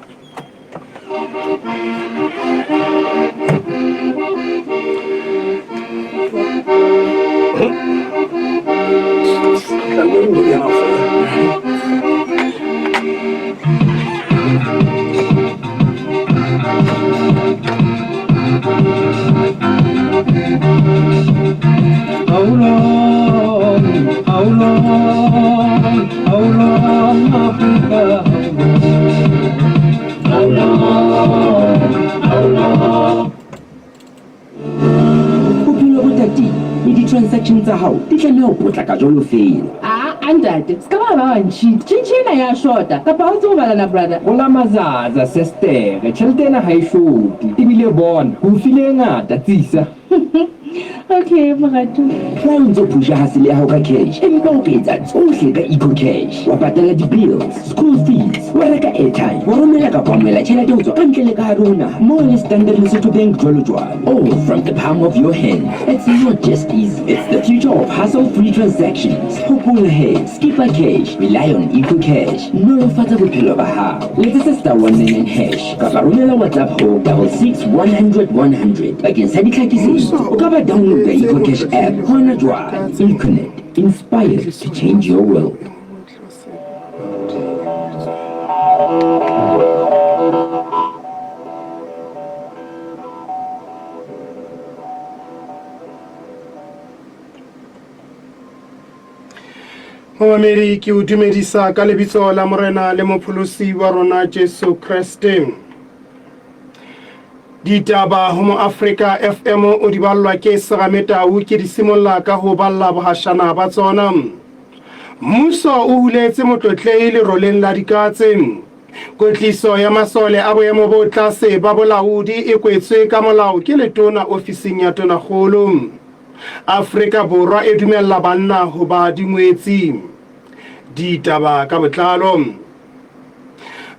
Bophelo bo tatile le di-transaction tsa hao di tlameha ho potlaka jwalo feela. Aa ntate, ska ba ba wa ntšhita. Tjhentjhe ena ya shota, kapa ha o tsebe ho bala na brother? Hola mazaza sestere, tjhelete ena ha e shote. Ebile bona, ke o file e ngata, tsisa. Okay moratuwa. Le ha o ntso phusha hasele ya hao ka cash, empa o ka etsa tsohle ka EcoCash. Wa patala di-bills, school fees, wa reka airtime, wa romela kapa wa amohela tjhelete ho tswa ka ntle le ka hare ho naha, mmoho le Standard Lesotho Bank jwalo jwalo. All from the palm of your hand. It's not just easy, it's the future of hassle-free transactions. Hopola he, skipa cash, rely on EcoCash. Nolofatsa bophelo ba hao. Letsetsa star 199 hash kapa romela WhatsApp ho 66 100 100 bakeng sa ditlhakisetso. O ka ba downloada EcoCash app hona jwale. Econet, inspired to change your world. Momamedi, ke o dumedisa ka lebitso la Morena le Mopholosi wa rona Jesu Kreste. Ditaba ho Moafrika FM o di ballwa ke Serame Tau, ke di simolla ka ho balla bohashana ba tsona. Mmuso o huletse motlotlehi leroleng la dikatse. Kwetliso ya masole a boemo bo tlase ba bolaodi e kwetswe ka molao ke letona ofising ya tonakgolo. Afrika Borwa e dumella banna ho ba dingwetsi. Ditaba ka botlalo.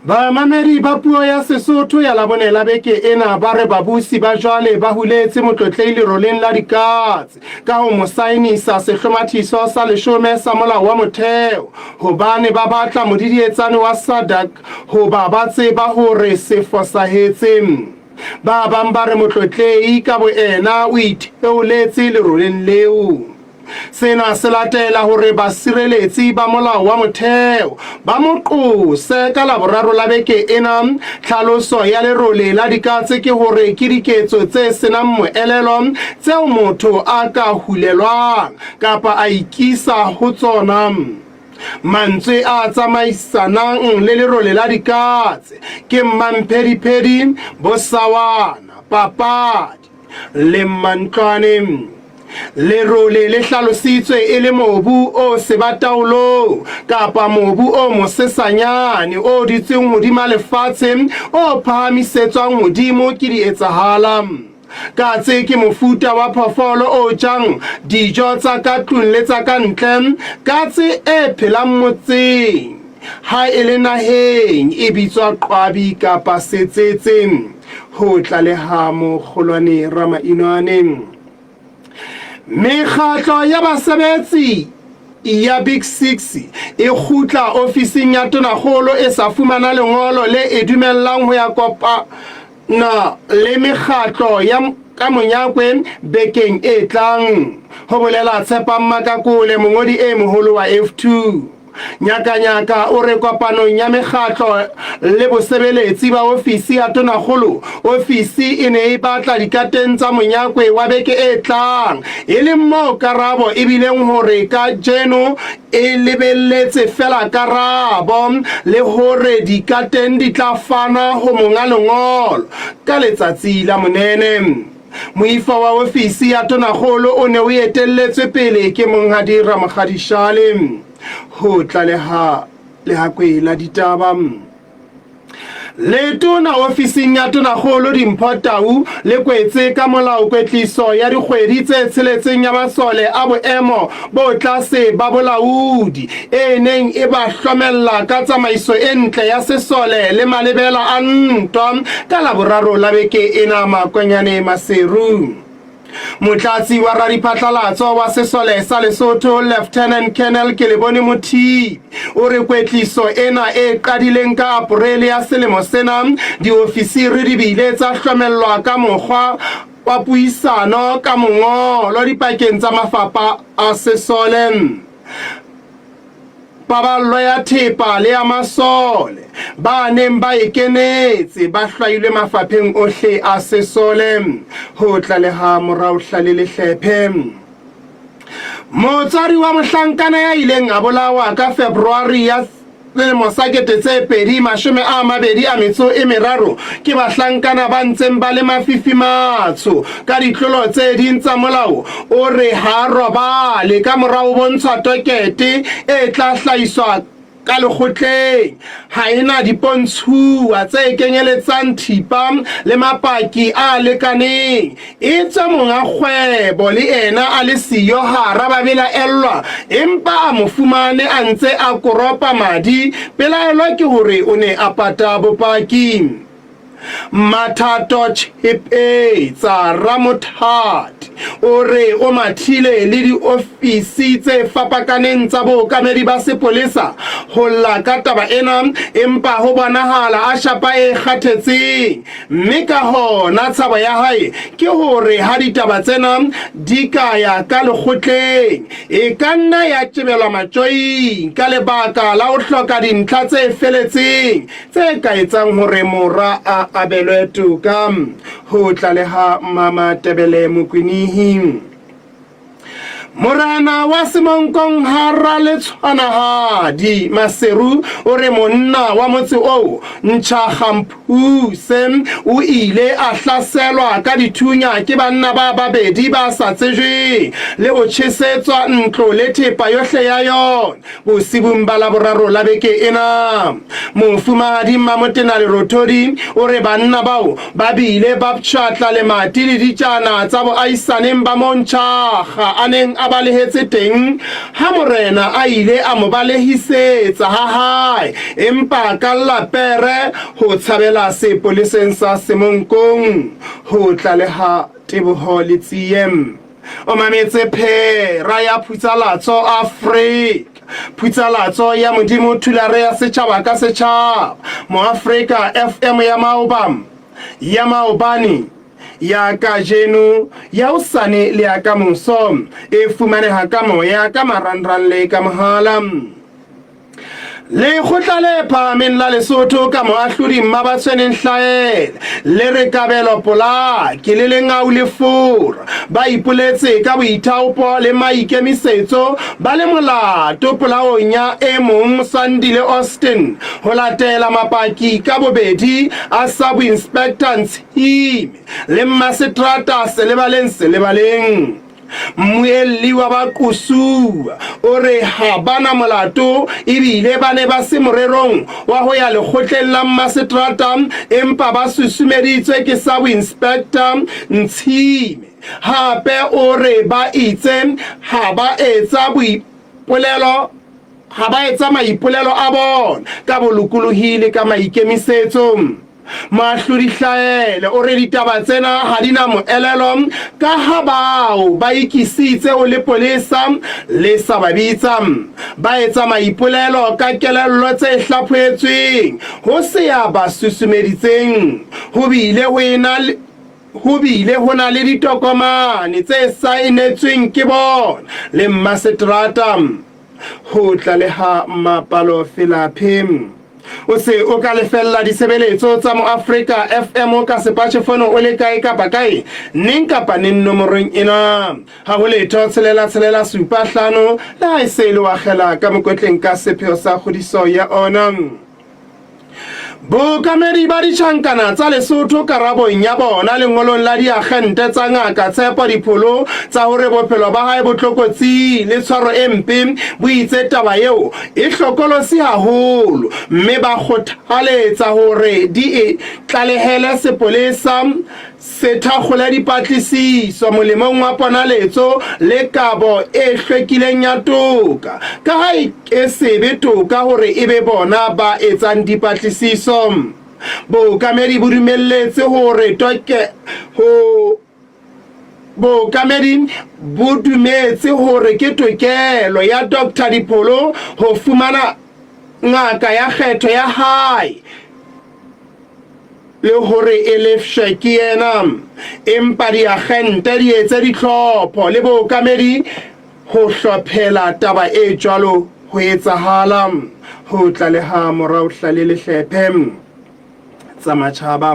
Bamamedi ba puo ya Sesotho ya Labone la beke ena ba re babusi ba jwale ba huletse Motlotlehi leroleng la dikatse ka ho mo saenisa sehlomathiso sa leshome sa molao wa motheo hobane ba batla modidietsane wa SADC hoba ba tseba hore se fosahetse. Ba bang ba re Motlotlehi ka boena o itheoletse leroleng leo. Sena se latela hore basireletsi ba molao wa motheo ba mo qose ka Laboraro la beke ena. Tlhaloso ya lerole la dikatse ke hore ke diketso tse senang moelelo tseo motho a ka hulelwang kapa a ikisa ho tsona. Mantswe a tsamaisanang le lerole la dikatse ke mmamphediphedi, bosawana, papadi le mmantlwane. Lerole le hlalositswe e le mobu o sebataolong kapa mobu o mosesanyane o dutseng hodima lefatshe o phahamisetswang hodimo ke dietsahala. Katse ke mofuta wa phoofolo o jang dijo tsa ka tlung le tsa ka ntle. Katse e phelang motseng, ha e le naheng, e bitswa qwabi kapa setsetse. Ho tlaleha Mokgolwane Ramainwane. Mekgatlo ya basebetsi ya Big Six e kgutla ofising ya Tonakgolo e sa fumana lengolo le e dumellang ho ya kopa na le mekgatlo ya ka monyakwe bekeng e tlang, ho bolela Tshepang Makakole, mongodi e moholo wa F2. Nyakanyaka o re kopanong ya mekgatlo le bosebeletsi ba ofisi ya Tonakgolo, ofisi e ne e batla dikateng tsa monyakwe wa beke e tlang, e leng moo karabo e bileng hore kajeno e lebelletse feela karabo le hore dikateng di tla fanwa ho monga lengolo ka letsatsi la Monene. Moifo wa ofisi ya Tonakgolo o ne o etelletswe pele ke Monghadi Ramokgadi Shale. Ho tlaleha Lehakwe la Ditaba. Letona ofising ya Tonakgolo Dimpho Tau le kwetse ka molao kwetliso ya dikgwedi tse tsheletseng ya masole a boemo bo tlase ba bolaodi e neng e ba hlomella ka tsamaiso e ntle ya sesole le malebela a ntwa ka Laboraro la beke ena Makwanyane Maseru. Motlatsi wa radiphatlalatso wa sesole sa Lesotho Lieutenant Colonel Kelebone Mothibi o re kwetliso ena e qadileng ka Aporele ya selemo sena diofisiri di bile tsa hlomellwa ka mokgwa wa puisano ka mongolo dipakeng tsa mafapha a sesole, paballo ya thepa le ya masole ba neng ba e kenetse ba hlwailwe mafapheng ohle a sesole, ho tlaleha Morao Hlale Lehlephe. Motswadi wa mohlankana ya ileng a bolawa ka February ya selemo sa 2023 ke bahlankana ba ntseng ba le mafifi matsho ka ditlolo tse ding tsa molao o re ha a robale ka mora ho bontshwa tokete e tla hlahiswa ka lekgotleng ha e na dipontshuwa tse kenyeletsang thipa le mapaki a lekaneng Etswe monga kgwebo le ena a le siyo hara babelaellwa, empa a mo fumane a ntse a koropa madi, pelaelo ke hore o ne a pata bopaki. Mathato Chepetsa Ramothati o re o mathile le diofisi tse fapakaneng tsa bookamedi ba sepolesa ho lla ka taba ena, empa ho bonahala a shapa e kgathetseng. Mme ka hona tshabo ya hae ke hore ha ditaba tsena di ka ya ka lekgotleng, e ka nna ya tjebelwa matjoing ka lebaka la ho hloka dintlha tse feletseng tse ka etsang hore mora a abelwe toka, ho tlaleha Mama Tebele Mokwinihi. Morena wa Semonkong ha Raletshwanahadi Maseru o re monna wa motse oo Ntšha Gamphuse o ile a hlaselwa ka dithunya ke banna ba babedi ba sa tsejweng le ho tjhesetswa ntlo le thepa yohle ya yona Bosibung ba Laboraro la beke ena, Mofumahadi Mmamotena Lerothodi o re banna bao ba bile ba pshatla lemati le ditjana tsa boahisaneng ba moo Ntšhakga a neng a balehetse teng ha morena a ile a mo balehisetsa ha hae empa a kalla pere ho tshabela sepoleseng sa Semonkong, ho tlaleha Teboho Letsie. O mametse phera ya Phutsalatso Afrika. Phutsalatso ya Modimo Thulare ya setjhaba ka setjhaba. Moafrika FM ya maoba, ya maobane, ya kajeno, ya hosane le ya kamoso. E fumaneha ka moya, ka marangrang le ka mohala. Lekgotla le Phahameng la Lesotho ka moahlodi Mmabatshweneng Hlaele le re Kabelo Polaki le Lengau Lefora ba ipoletse ka boithaopo le maikemisetso ba le molato polaong ya e mong Sandile Austin ho latela mapaki ka bobedi a Sub-Inspector Ntshime le Mmaseterata Selebaleng Selebaleng. Mmuelli wa baqosuwa o re ha ba na molato ebile ba ne ba se morerong wa ho ya lekgotleng la mmaseterata empa ba susumeditswe ke Sub-Inspector Ntshime. Hape o re ba itse ha ba etsa boipolelo ha ba etsa maipolelo a bona ka bolokolohi le ka maikemisetso. Moahlodi Hlaele o re ditaba tsena ha di na moelelo ka ha bao ba ikisitse ho lepolesa le sa ba bitsa. Ba etsa maipolelo ka kelello tse hlaphohetsweng ho se ya ba susumeditseng. Ho bile ho ena ho bile ho na le ditokomane tse saenetsweng ke bona le mmaseterata. Ho tlaleha Mapalo Felaphe. O se o ka lefella ditshebeletso tsa Moafrika FM ka sepatjhefono o le kae kapa kae, neng kapa neng nomorong ena. Ha ho letho tshelela tshelela supa hlano, le ha e se e le wa kgela ka mokotleng ka sepheo sa kgodiso ya ona. Bookamedi ba ditjhankana tsa Lesotho karabong ya bona lengolong la diakgente tsa Ngaka Tshepo Dipholo tsa hore bophelo ba hae bo tlokotsing le tshwaro e mpe bo itse taba eo e hlokolosi haholo mme ba kgothaletsa hore di e tlalehele sepolesa se thakgole dipatlisiso molemong wa ponaletso le kabo e hlwekileng ya toka, ka ha e ke se be toka hore e be bona ba etsang dipatlisiso. Bookamedi bo dumelletse hore toke ho Bookamedi bo dumetse hore ke tokelo ya Doctor Dipholo ho fumana ngaka ya kgetho ya hae le hore e lefshwe ke yena, empa diagente di etse ditlhopho le bookamedi ho hlophela taba e jwalo ho etsahala. Ho tlaleha Morao Hlale Lehlephe. Tsa matjhaba.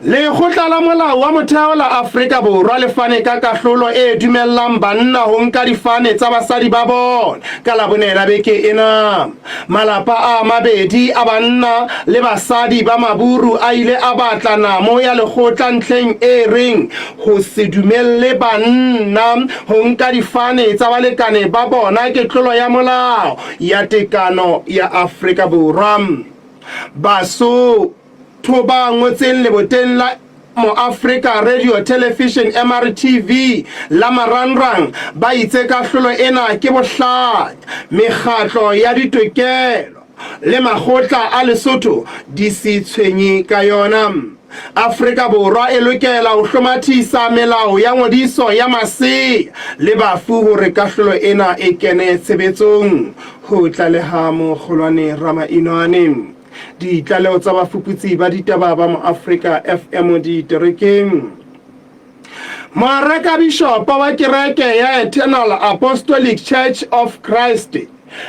Lekgotla la Molao wa Motheo la Afrika Borwa le fane ka kahlolo e dumellang banna ho nka difane tsa basadi ba bona ka Labone la beke ena. Malapa a mabedi a banna le basadi ba Maburu a ile a batla namo ya lekgotla ntlheng e reng ho se dumelle banna ho nka difane tsa balekane ba bona ke tlolo ya molao ya tekano ya Afrika Borwa. Baso. Batho ba ngotseng leboteng la Moafrika Radio Television, MRTV, la marangrang ba itse kahlolo ena ke bohlanya. Mekgatlo ya ditokelo le makgotla a Lesotho di se tshwenye ka yona. Afrika Borwa e lokela ho hlomathisa melao ya ngodiso ya masea le bafu hore kahlolo ena e kene tshebetsong, ho tlaleha Mokgolwane Ramainwane. Ditlaleho tsa bafuputsi ba ditaba ba Moafrika FM diterekeng. Moarekabishopo wa kereke ya Eternal Apostolic Church of Christ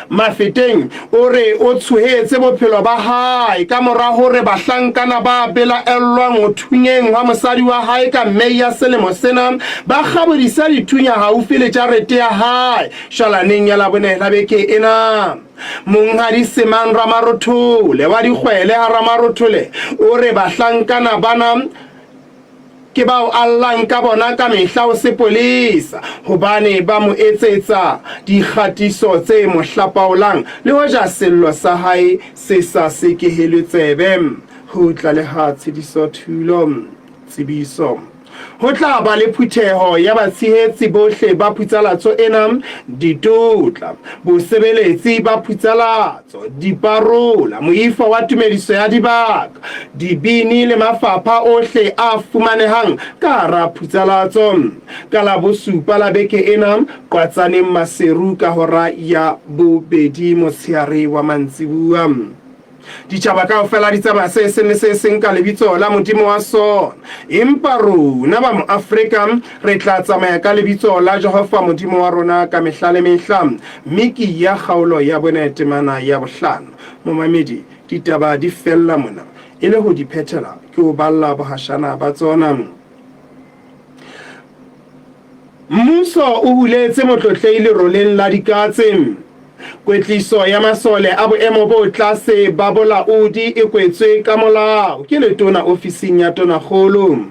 Mafeteng o re o tshohetse bophelo ba hae ka mora hore bahlankana ba belaellwang ho thunyeng hwa mosadi wa hae ka May ya selemo sena ba kgabodisa dithunya haufi le jarete ya hae shwalaneng ya Labone la beke ena. Monghadi Semang Ramarothole wa Dikgwele ha Ramarothole o re bahlankana bana ke bao a llang ka bona ka mehla ho sepolesa hobane ba mo etsetsa dikgatiso tse mo hlapaolang le hoja sello sa hae se sa sekehelwe tsebe. Ho tlaleha Tshediso Thulo. Tsebiso. Ho tla ba le phutheho ya batshehetsi bohle ba phutsalatso ena, ditotla, bosebeletsi ba phutsalatso, diparola, moifo wa tumediso ya dibaka, dibini le mafapha ohle a fumanehang ka hara phutsalatso. Ka la bosupa la beke ena, Qwatsaneng Maseru ka hora ya bobedi motsheare wa mantsibuwa. Ditjhaba kaofela di tsamaya se seng le se seng ka lebitso la modimo wa sona, empa rona ba Moafrika re tla tsamaya ka lebitso la Jehova Modimo wa rona ka mehla le mehla. Miki ya kgaolo ya bone temana ya bohlano. Momamedi, ditaba di fella mona. E le ho di phethela, ke o balla bohashana ba tsona. Mmuso o huletse motlotlehi leroleng la dikatse. Kwetliso ya masole a boemo bo tlase ba bolaodi e kwetswe ka molao ke letona ofising ya Tonakgolo.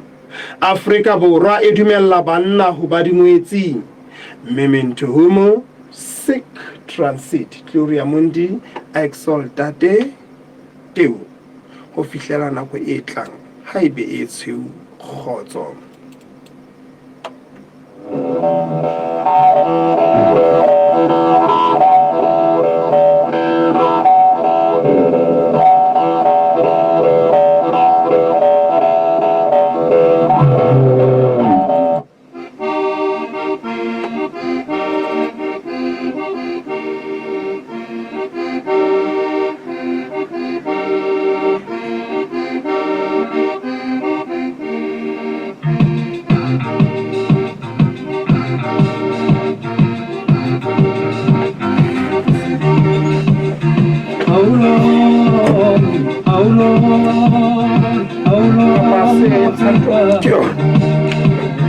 Afrika Borwa e dumella banna ho ba dingwetsi. Memento homo, sic transit gloria mundi, exultate Deo, ho fihlela nako e tlang, ha e be e tshweu kgotso. Ke yona.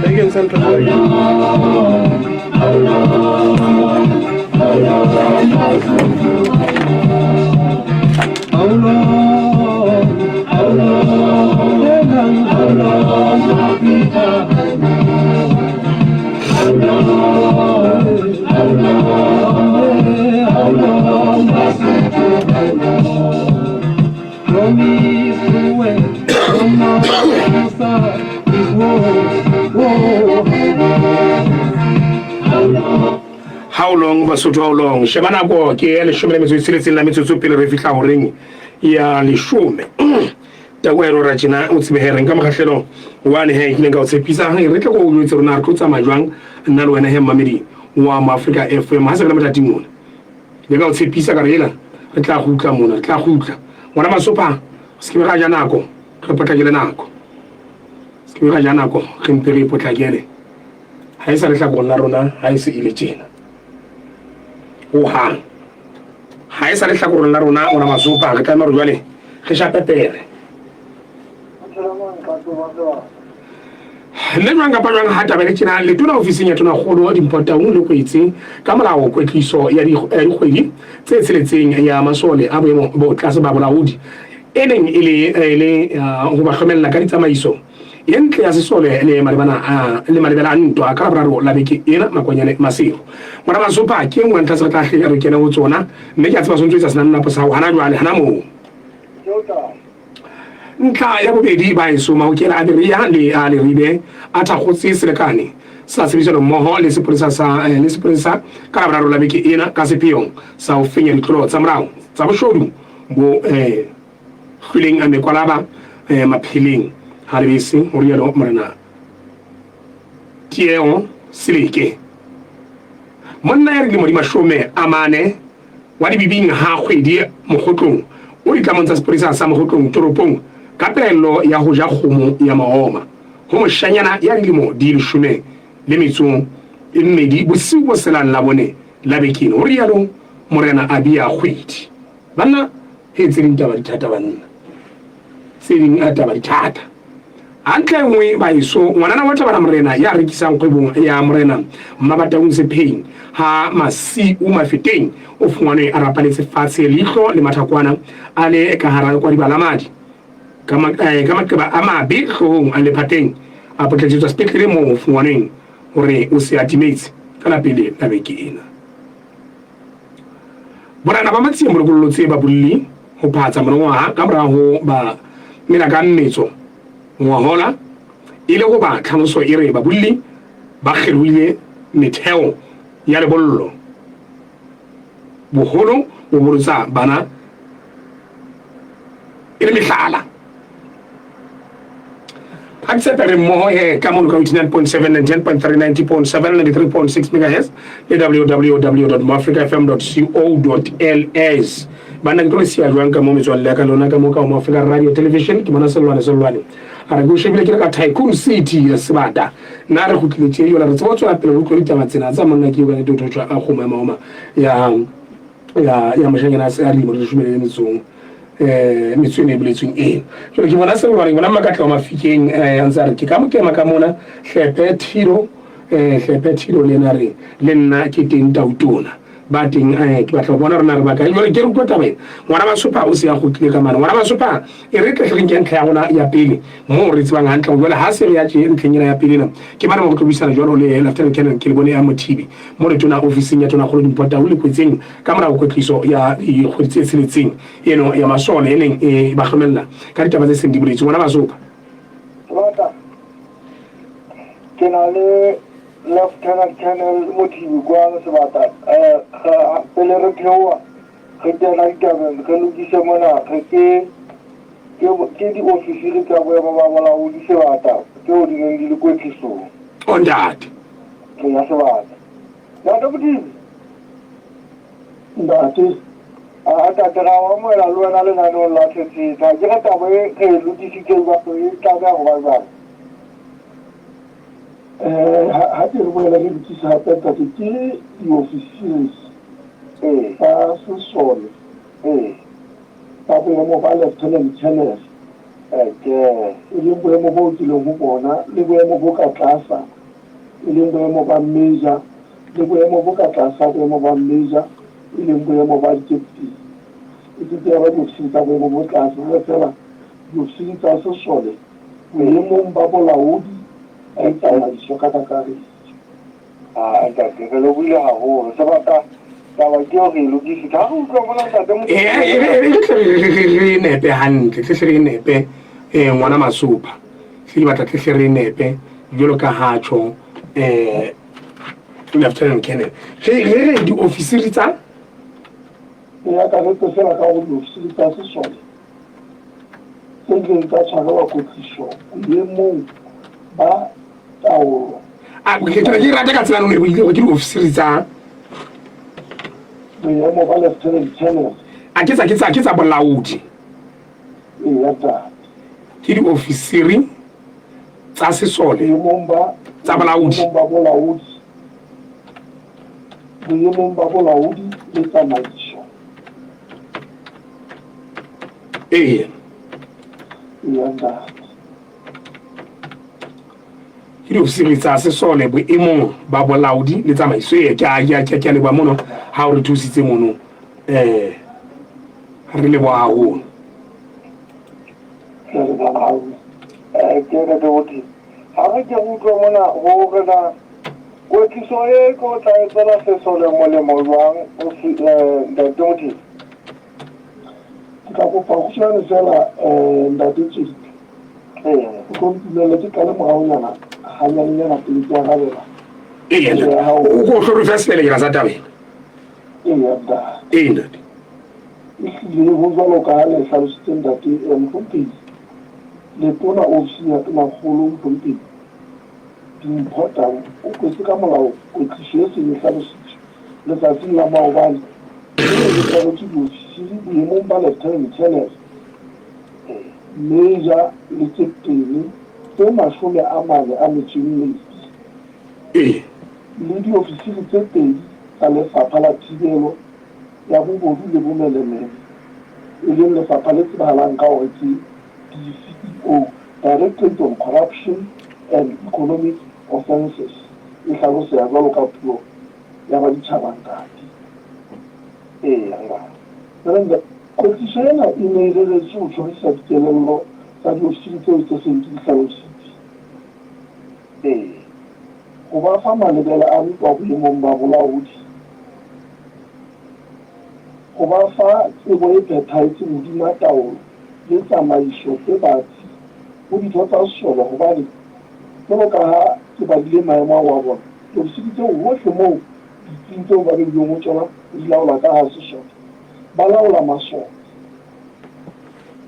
E kentsha ntho. How long, Basotho, how long? Sheba nako ke ya leshome le metso e tsheletseng la metsotso pele re fihla horeng ya leshome. Tau ya rora tjena o tsebe he re nka mokgahlelo wane he kileng ka o tshepisa re tle ko o jwetse rona re tlo tsamaya jwang nna le wena he mmamedi wa Moafrika FM ha se re le mothating ona. Le ka o tshepisa ka re ela re tla kgutla mona re tla kgutla. Ngwana Masopha se ke be ra ja nako re potlakele nako. Se ke be ra ja nako re mpe re potlakele. Ha e sa lehlakoreng la rona ha e se e le tjena. Hohang. Ha e sa lehlakoreng la rona ngwana Masopha re tlameha hore jwale re shape pere. Mme jwang kapa jwang ha taba e le tjena, letona ofising ya Tonakgolo Dimpho Taung le kwetse ka molao kwetliso ya dikgwedi tse tsheletseng ya masole a boemo bo tlase ba bolaodi e neng e le e le ho ba hlomella ka ditsamaiso e ntle ya sesole le malebana a le malebela a ntwa ka Laboraro la beke ena Makwanyane Maseru. Ngwana Masopha ke e nngwe ya ntlha tse re tla hle re kene ho tsona mme ke a tseba sontso etsa senannapo sa hao hana jwale hana moo. Ntlha ya bobedi, baeso Mahokela a Berea le a Leribe a thakgotse selekane sa tshebedisanommoho le sepolesa sa le sepolesa ka Laboraro la beke ena ka sepheong sa ho fenya ditlolo tsa molao tsa boshodu bo hlweleng mekwalaba mapheleng ha lebese, ho rialo Morena Tieo Seleke. Monna ya dilemo di 40 wa dibibing ha kgwedi Mokgotlong o ditlamong tsa sepolesa sa Mokgotlong toropong ka pelaello ya ho ja kgomo ya maoma ho moshanyana ya dilemo di 12 bosiu bo selang Labone la bekeng, ho rialo Morena Abia Kgwedi. Banna he tse ding taba di thata banna, tse ding taba di thata. Hantle e nngwe baeso, ngwanana wa Thabana Morena ya rekisang kgwebong ya Morena Mmabataung Sepheng ha Masiu Mafeteng o fumanwe a rapaletse fatshe leihlo le mathakwana a le ka hara lekwadiba la madi ka ka maqeba a mabe hloohong a lephateng a potlakisetswa sepetlele moo ho fumanweng hore o se a timetse ka la pele la beke ena. Borena ba Matsieng bo lokollotse babolli ho phatsa monongwaha ka mora ho ba mela ka mmetso ngwahola e le hoba tlhaloso e re babolli ba kgelohile metheo ya lebollo boholo bo bolotsa bana e le mehlala. Ha ke tshepe re mmoho he ka mono ka 89.7, 99.3, 90.7, 93.6 megahertz le www.moafricafm.co.ls. Banna ke tlo le siya jwang ka mo metswalle ya ka lona ka mo ka Moafrika Radio Television ke bona Sellwane Sellwane a re ke o shebile ke le ka Tycoon City ya Sebata nna re kgutlile tje jwale re tseba ho tswela pele re utlwa ditaba tsena tsa monna ke eo ka nnete o tho tjwa a kgomo ya maoma ya ya ya moshanyana a dilemo di leshome le metsong metso eno e boletsweng eno. Jwale ke bona Sellwane, ke bona Mmakatla wa Mafikeng a ntse a re ke ka mokema ka mona Hlepe Thilo Hlepe Thilo le ena re le nna ke teng Tautona ba teng ke batla ho bona rona re ba kae. Jwale ke re utlwa taba ena ngwana Masopha o se a kgutlile ka mane. Ngwana Masopha e re tle re nke ntlha ya rona ya pele moo re tsebang hantle hore jwale ha se re ya tje ntlheng ena ya pele ena ke mane mo re tlo buisana jwalo le Lieutenant Colonel Kelebone ya Mothibi mo letona ofising ya Tonakgolo Dimpho Tau le kwetseng ka mora kwetliso ya dikgwedi tse tsheletseng eno ya masole e neng e ba hlomella ka ditaba tse seng di boletswe. Ngwana Masopha. Sebata, ke na le Lieutenant Colonel Mothibi kwano Sebata. Pele re theoha re kena ditabeng re lokise mona re ke ke diofisiri tsa boemo ba bolaodi Sebata tseo di neng di le kwetlisong. O ntate. Re ya Sebata. Ntate Mothibi. Ntate. A tate ra o amohela le wena lenaneong la Thethetha. Ke re taba e re e lokisitseng jwalo e tlameha ho ba jwang? Ha ke re boela re lokisa hape ntate ke diofisiri tsa sesole tsa boemo ba Lieutenant Colonel. E leng boemo boo ke leng ho bona, le boemo bo ka tlasa, e leng boemo ba major, le boemo bo ka tlasa boemo ba major, e leng boemo ba dikeptene. E ke ke ya ba diofisiri tsa boemo bo tlase, e feela diofisiri tsa sesole boemong ba bolaodi le tsamaiso ka kakaretso. Ah, ntate, re lebohile haholo. Sebaka taba ke eo re e lokisitse. Ha re utlwa mona ntate Motho. E re tle re e nepe hantle, tle re e nepe eh ngwana Masopha. Tle ke batla tle re e nepe jwalo ka ha tjho eh Lieutenant Colonel. Re re re diofisiri tsa E akaretse fela ka gore diofisiri tsa sesole tse ileng tsa tshwarelwa kwetliso boemong ba taolo. A ke ke rata ka tsela nngwe ile ke diofisiri tsa boemo ba Lieutenant Colonel. A ke tsa ke tsa ke tsa bolaodi. Eya ntate. Ke diofisiri tsa sesole boemong ba tsa bolaodi. Boemong ba bolaodi. Boemong ba bolaodi le tsamaiso. Ee. Eya ntate. Ke diofisiri tsa sesole boemong ba bolaodi le tsamaiso. Ee, ke a ke a ke a leboha mono ha o re thusitse mono. Eh, re leboha haholo. Ke a leboha haholo. Eh, ke re ke bothi. Ha re ke re utlwe mona hore na kwetliso e tlo tla etsela sesole molemo jwang, ntate Mothibi? Ke tla kopa kgutshwane fela um ntate Tswete. O tlo ntumelle ke qale moraonyana hanyanenyana pele ke arabela. Ee, o ko tlo re fa selelekela sa tabeng. Ee, ntate. Ee, ntate. Ehlile ho jwalo ka ha le hlalositse ntate mohlomphehi Letona ofising ya Tonakgolo mohlomphehi Dimpho Tau o kwetse ka molao kwetliso e seng e hlalositswe letsatsing la maobane e neng e tshwaretswe diofisiri boemong ba Lieutenant Colonel, Major le Captain tse 42 le diofisiri tse pedi tsa Lefapha la Thibelo ya Bobodu le Bomenemene, e leng lefapha le tsebahalang ka hore ke DCEO, Directorate on Corruption and Economic Offences, e hlaloseha jwalo ka puo ya baditjhaba ntate. Eya ntate. Jwale ntate, kwetliso ena e ne e reretswe ho tjhorisa dikelello tsa diofisiri tseo tse seng ke di hlalositse. Ee. Ho ba fa malebela a ntwa boemong ba bolaodi. Ho ba fa tsebo e phethahetseng hodima taolo le tsamaiso tse batsi ho ditho tsa sesole hobane jwalo ka ha ke badile maemo ao a bona, diofisiri tseo hohle moo ditsing tseo ba beilweng ho tsona ho di laola ka ha sesole, ba laola masole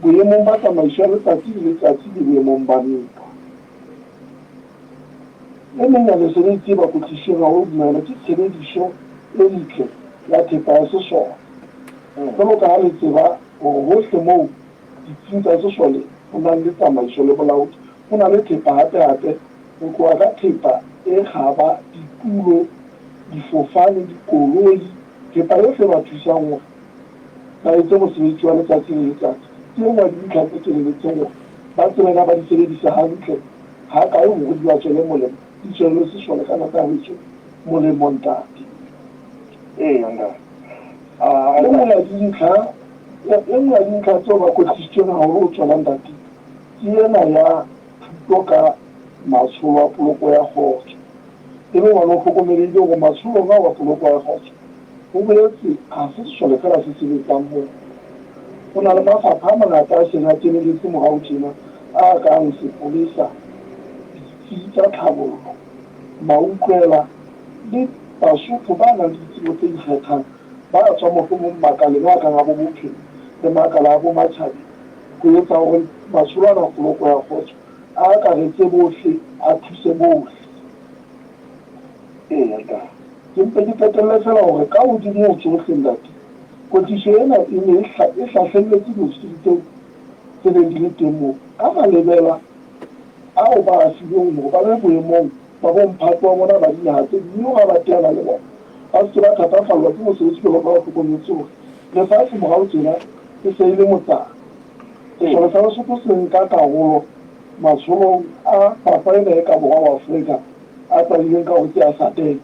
boemong ba tsamaiso ya letsatsi le letsatsi le boemong ba ntwa. E meng ya mesebetsi e ba kwetlisweng haholo dumela ke tshebediso e ntle ya thepa ya sesole. Jwalo ka ha le tseba hore hohle moo ditsing tsa sesole ho nang le tsamaiso le bolaodi, ho na le thepa hape-hape, ho tloha ka thepa e kgaba, ditulo, difofane, dikoloi, thepa yohle e ba thusang hore ba etse mosebetsi wa letsatsi le letsatsi. Ke e nngwe ya dintlha tse keneletseng hore ba tsebe na ba di sebedisa hantle hakae hore di ba tswele molemo, di tswele sesole ka kakaretso molemo, ntate. Eya, ntate. E nngwe ya dintlha, e nngwe ya dintlha tseo ba kwetlisitsweng haholo ho tsona, ntate, ke ena ya thuto ka matsholo a poloko ya kgotso. E le hobane ho hlokomelehile hore matsholong ao a poloko ya kgotso ho boetse ha se sesole feela se sebetsang moo. Ho na le mafapha a mangata a seng a keneletse morao tjena a kang sepolesa, ditsi tsa tlhabollo, mautlwela le Basotho ba nang le ditsebo tse ikgethang ba tswang mohlomong makaleng a kang a bo bophelo le makala a bo matjhabeng ho etsa hore matsholo ana a poloko ya kgotso a akaretse bohle, a thuse bohle. Eya, ntate. Ke mpe ke qetelle feela hore ka hodimo ho tsohle, ntate, kwetliso ena e ne e e hlahlelletse diofisiri tseo tse neng di le teng moo ka malebela ao ba a filweng hore ba be boemong ba bomphato wa bona ba dinaha tse ding, mme ha ba teana le bona ba se ke ba thatafallwa ke mosebetsi jwalo ka ba hlokometse hore lefatshe morao tjena e se e le motsana. Sesole sa Lesotho se nka karolo matsholong a papa ena e ka borwa ho Afrika a tsabileng ka hore ke a SADC,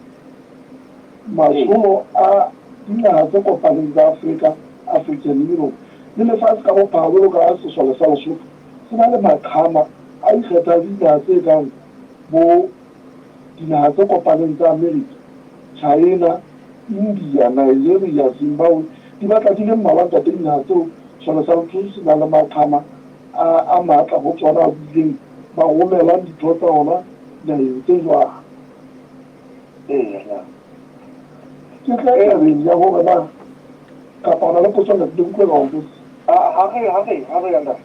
matsholo a Dinaha tse Kopaneng tsa Afrika, African Union, le lefatshe ka bophara jwalo ka ha sesole sa Lesotho se na le maqhama a ikgethang le dinaha tse kang bo Dinaha tse Kopaneng tsa Amerika, China, India, Nigeria, Zimbabwe di batla di le mmalwa ntate dinaha tseo sesole sa Lesotho se nang le maqhama a a matla ho tsona a bileng ba romelang ditho tsa ona dinaheng tse jwalo. Eya. Ke tla tabeng ya hore na kapa o na le potso ntate, ke utlwe ka o mpotsa. Ha re ha re ha re ya ntate.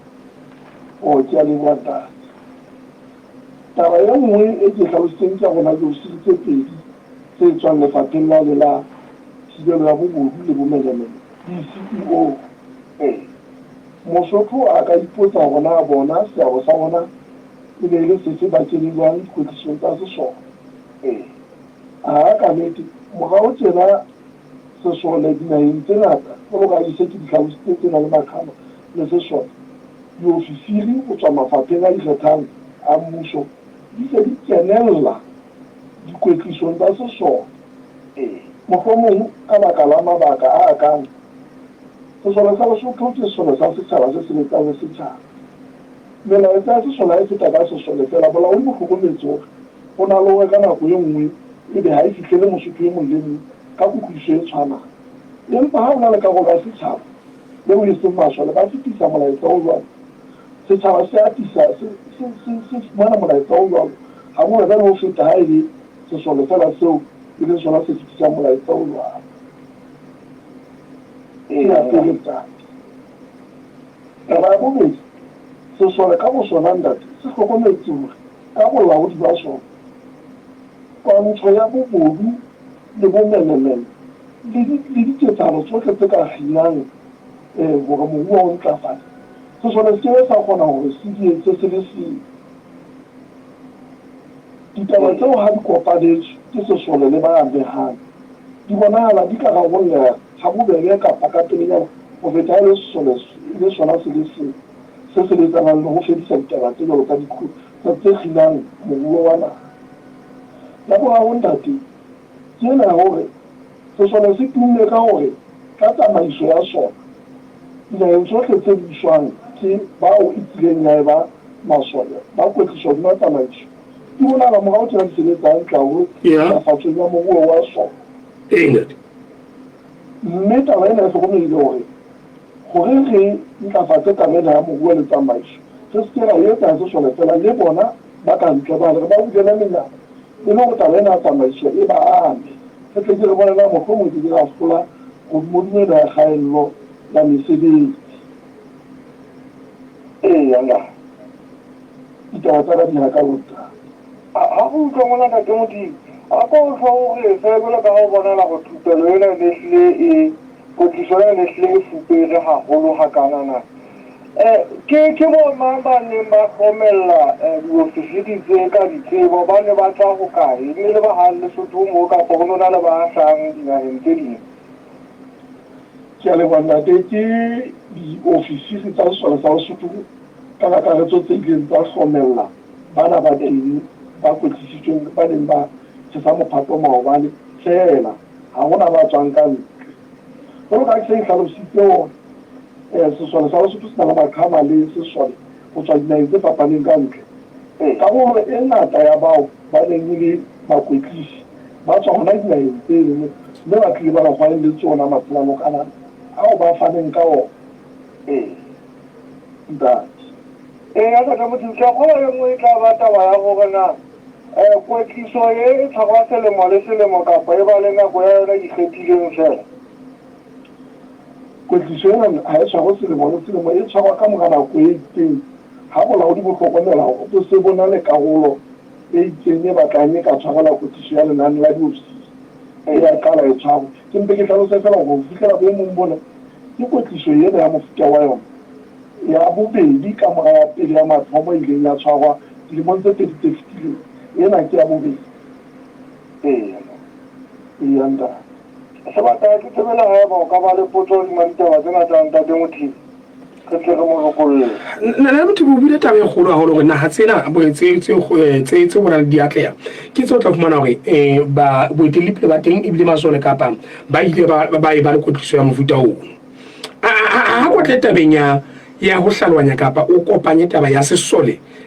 Oh, ke a leboha ntate. Taba e nngwe e ke e hlalositseng ke ya hore na diofisiri tse pedi tse tswang lefapheng la le la thibelo ya bobodu le bomenemene, di-CEO. Ee. Mosotho a ka ipotsa hore na bona seabo sa bona e ne e le sefe ba kene jwang dikwetlisong tsa sesole. Ee. Aa, ka nete, morao tjena sesole dinaheng tse ngata, jwalo ka ha ke se ke di hlalositse tse nang le maqhama le sesole, diofisiri ho tswa mafapheng a ikgethang a mmuso di se di kenella dikwetlisong tsa sesole. Ee. Mohlomong ka baka la mabaka a kang, Sesole sa Lesotho ke sesole sa setjhaba se sebetsang le setjhaba. Melaetsa ya sesole ha e feta ka sesole feela, bolaodi bo hlokometse hore ho na le hore ka nako e nngwe ebe ha e fihlele Mosotho e mong le mong ka kutlwisiso e tshwanang. Empa ha ho na le karolo ya setjhaba eo e seng masole ba fetisa molaetsa o jwalo, setjhaba se atisa se, se, se, se fumana molaetsa o jwalo habobebe le ho feta ha e le sesole feela seo e leng sona se fetisang molaetsa o jwalo. Ke ya pele, ntate. Taba ya bobedi, sesole ka bosona, ntate, se hlokometse hore ka bolaodi ba sona, twantsho ya bobodu le bomenemene le, le diketsahalo tsohle tse ka kginang eh, hore moruo o ntlafale, sesole se ke be sa kgona hore se di etse se le seng. Ditaba tseo ha di kopanetswe ke sesole le ba amehang, di bonahala di ka rarolleha habobebe kapa ka pelenyana ho feta ha e le sesole e le sona se le seng se sebetsanang le ho fedisa ditaba tse jwalo ka tse kginang moruo wa naha. Ya boraro ntate, ke ena ya hore sesole se tumme ka hore ka tsamaiso ya sona dinaheng tsohle tse buswang ke bao e kileng ya eba masole ba kwetliswa hodima tsamaiso di bonahala morao tjena di sebetsa hantle haholo ntlafatsong ya moruo wa sona. Ee, ntate. Mme taba ena e hlokomelehile hore, hore re ntlafatse taba ena ya moruo le tsamaiso, re se ke ra e etsa ya sesole feela, le bona ba ka ntle bale re ba bulele menyako e le hore taba ena ya tsamaiso e ba ame, re tle ke re bone na mohlomong ke ke ra hlola kgodumodumo ena ya kgaello ya mesebetsi. Eya, ntate. Ditaba tsa ka di hakalo, ntate. Ha re utlwa mona Ntate Modimo, a ko hle o re fe jwalo ka ha o bonahala hore thupelo ena e ne hlile e, kwetliso ena e ne hlile e fupere haholo hakana na. Ke, ke bo mang ba neng ba hlomella diofisiri tse ka ditsebo, ba ne ba tswa hokae? E ne e le ba ha Lesotho moo kapa ho no na le ba hlahang dinaheng tse ding? Ke a leboha ntate, ke diofisiri tsa sesole sa Lesotho ka kakaretso tse ileng tsa hlomella bana ba teng ba kwetlisitsweng ba neng ba tjhesa mophato maobane feela, ha hona ba tswang ka ntle. Jwalo ka ha ke se ke hlalositse hore sesole sa Lesotho se na le maqhama le sesole ho tswa dinaheng tse fapaneng ka ntle. Karolo e ngata ya bao ba neng e le bakwetlisi ba tswa hona dinaheng tseno mme ba tlile ba ba le tsona matshelanokanana ao ba faneng ka ona. Ntate. Eya, Ntate Modimo, ke a kgolwa e nngwe e tla ba taba ya hore na kwetliso ye e tshwarwa selemo le selemo kapa e ba le nako ya yona e ikgethileng feela. Kwetliso ena ha e tshwarwe selemo le selemo, e tshwarwa ka mora nako e itseng ha bolaodi bo hlokomela hore bo se bo na le karolo e itseng e batlang e ka tshwarelwa kwetliso ya lenane la diofisiri. E ya qala e tshwarwe. Ke mpe ke hlalose feela hore ho fihlela boemong bona ke kwetliso ena ya mofuta wa yona ya bobedi ka mora ya pele ya mathomo e ileng ya tshwarwa dilemong tse pedi tse fetileng. Ena ke ya bobedi. Eya. Eya, ntate. Sebata, ha ke tsebe le haeba o ka ba le potso hodima ditaba tsena tsa Ntate Mothibi. Re tle re mo lokolle. Nna motho o buile taba e kgolo haholo hore naha tsena tse tse tse tse bonang di atleha ke tse o tla fumana hore ba boeteledipele ba teng ebile masole kapa ba ile ba ba e ba le kwetliso ya mofuta ono. Ha ko tle tabeng ya ya ho hlalohanya kapa o kopanye taba ya sesole.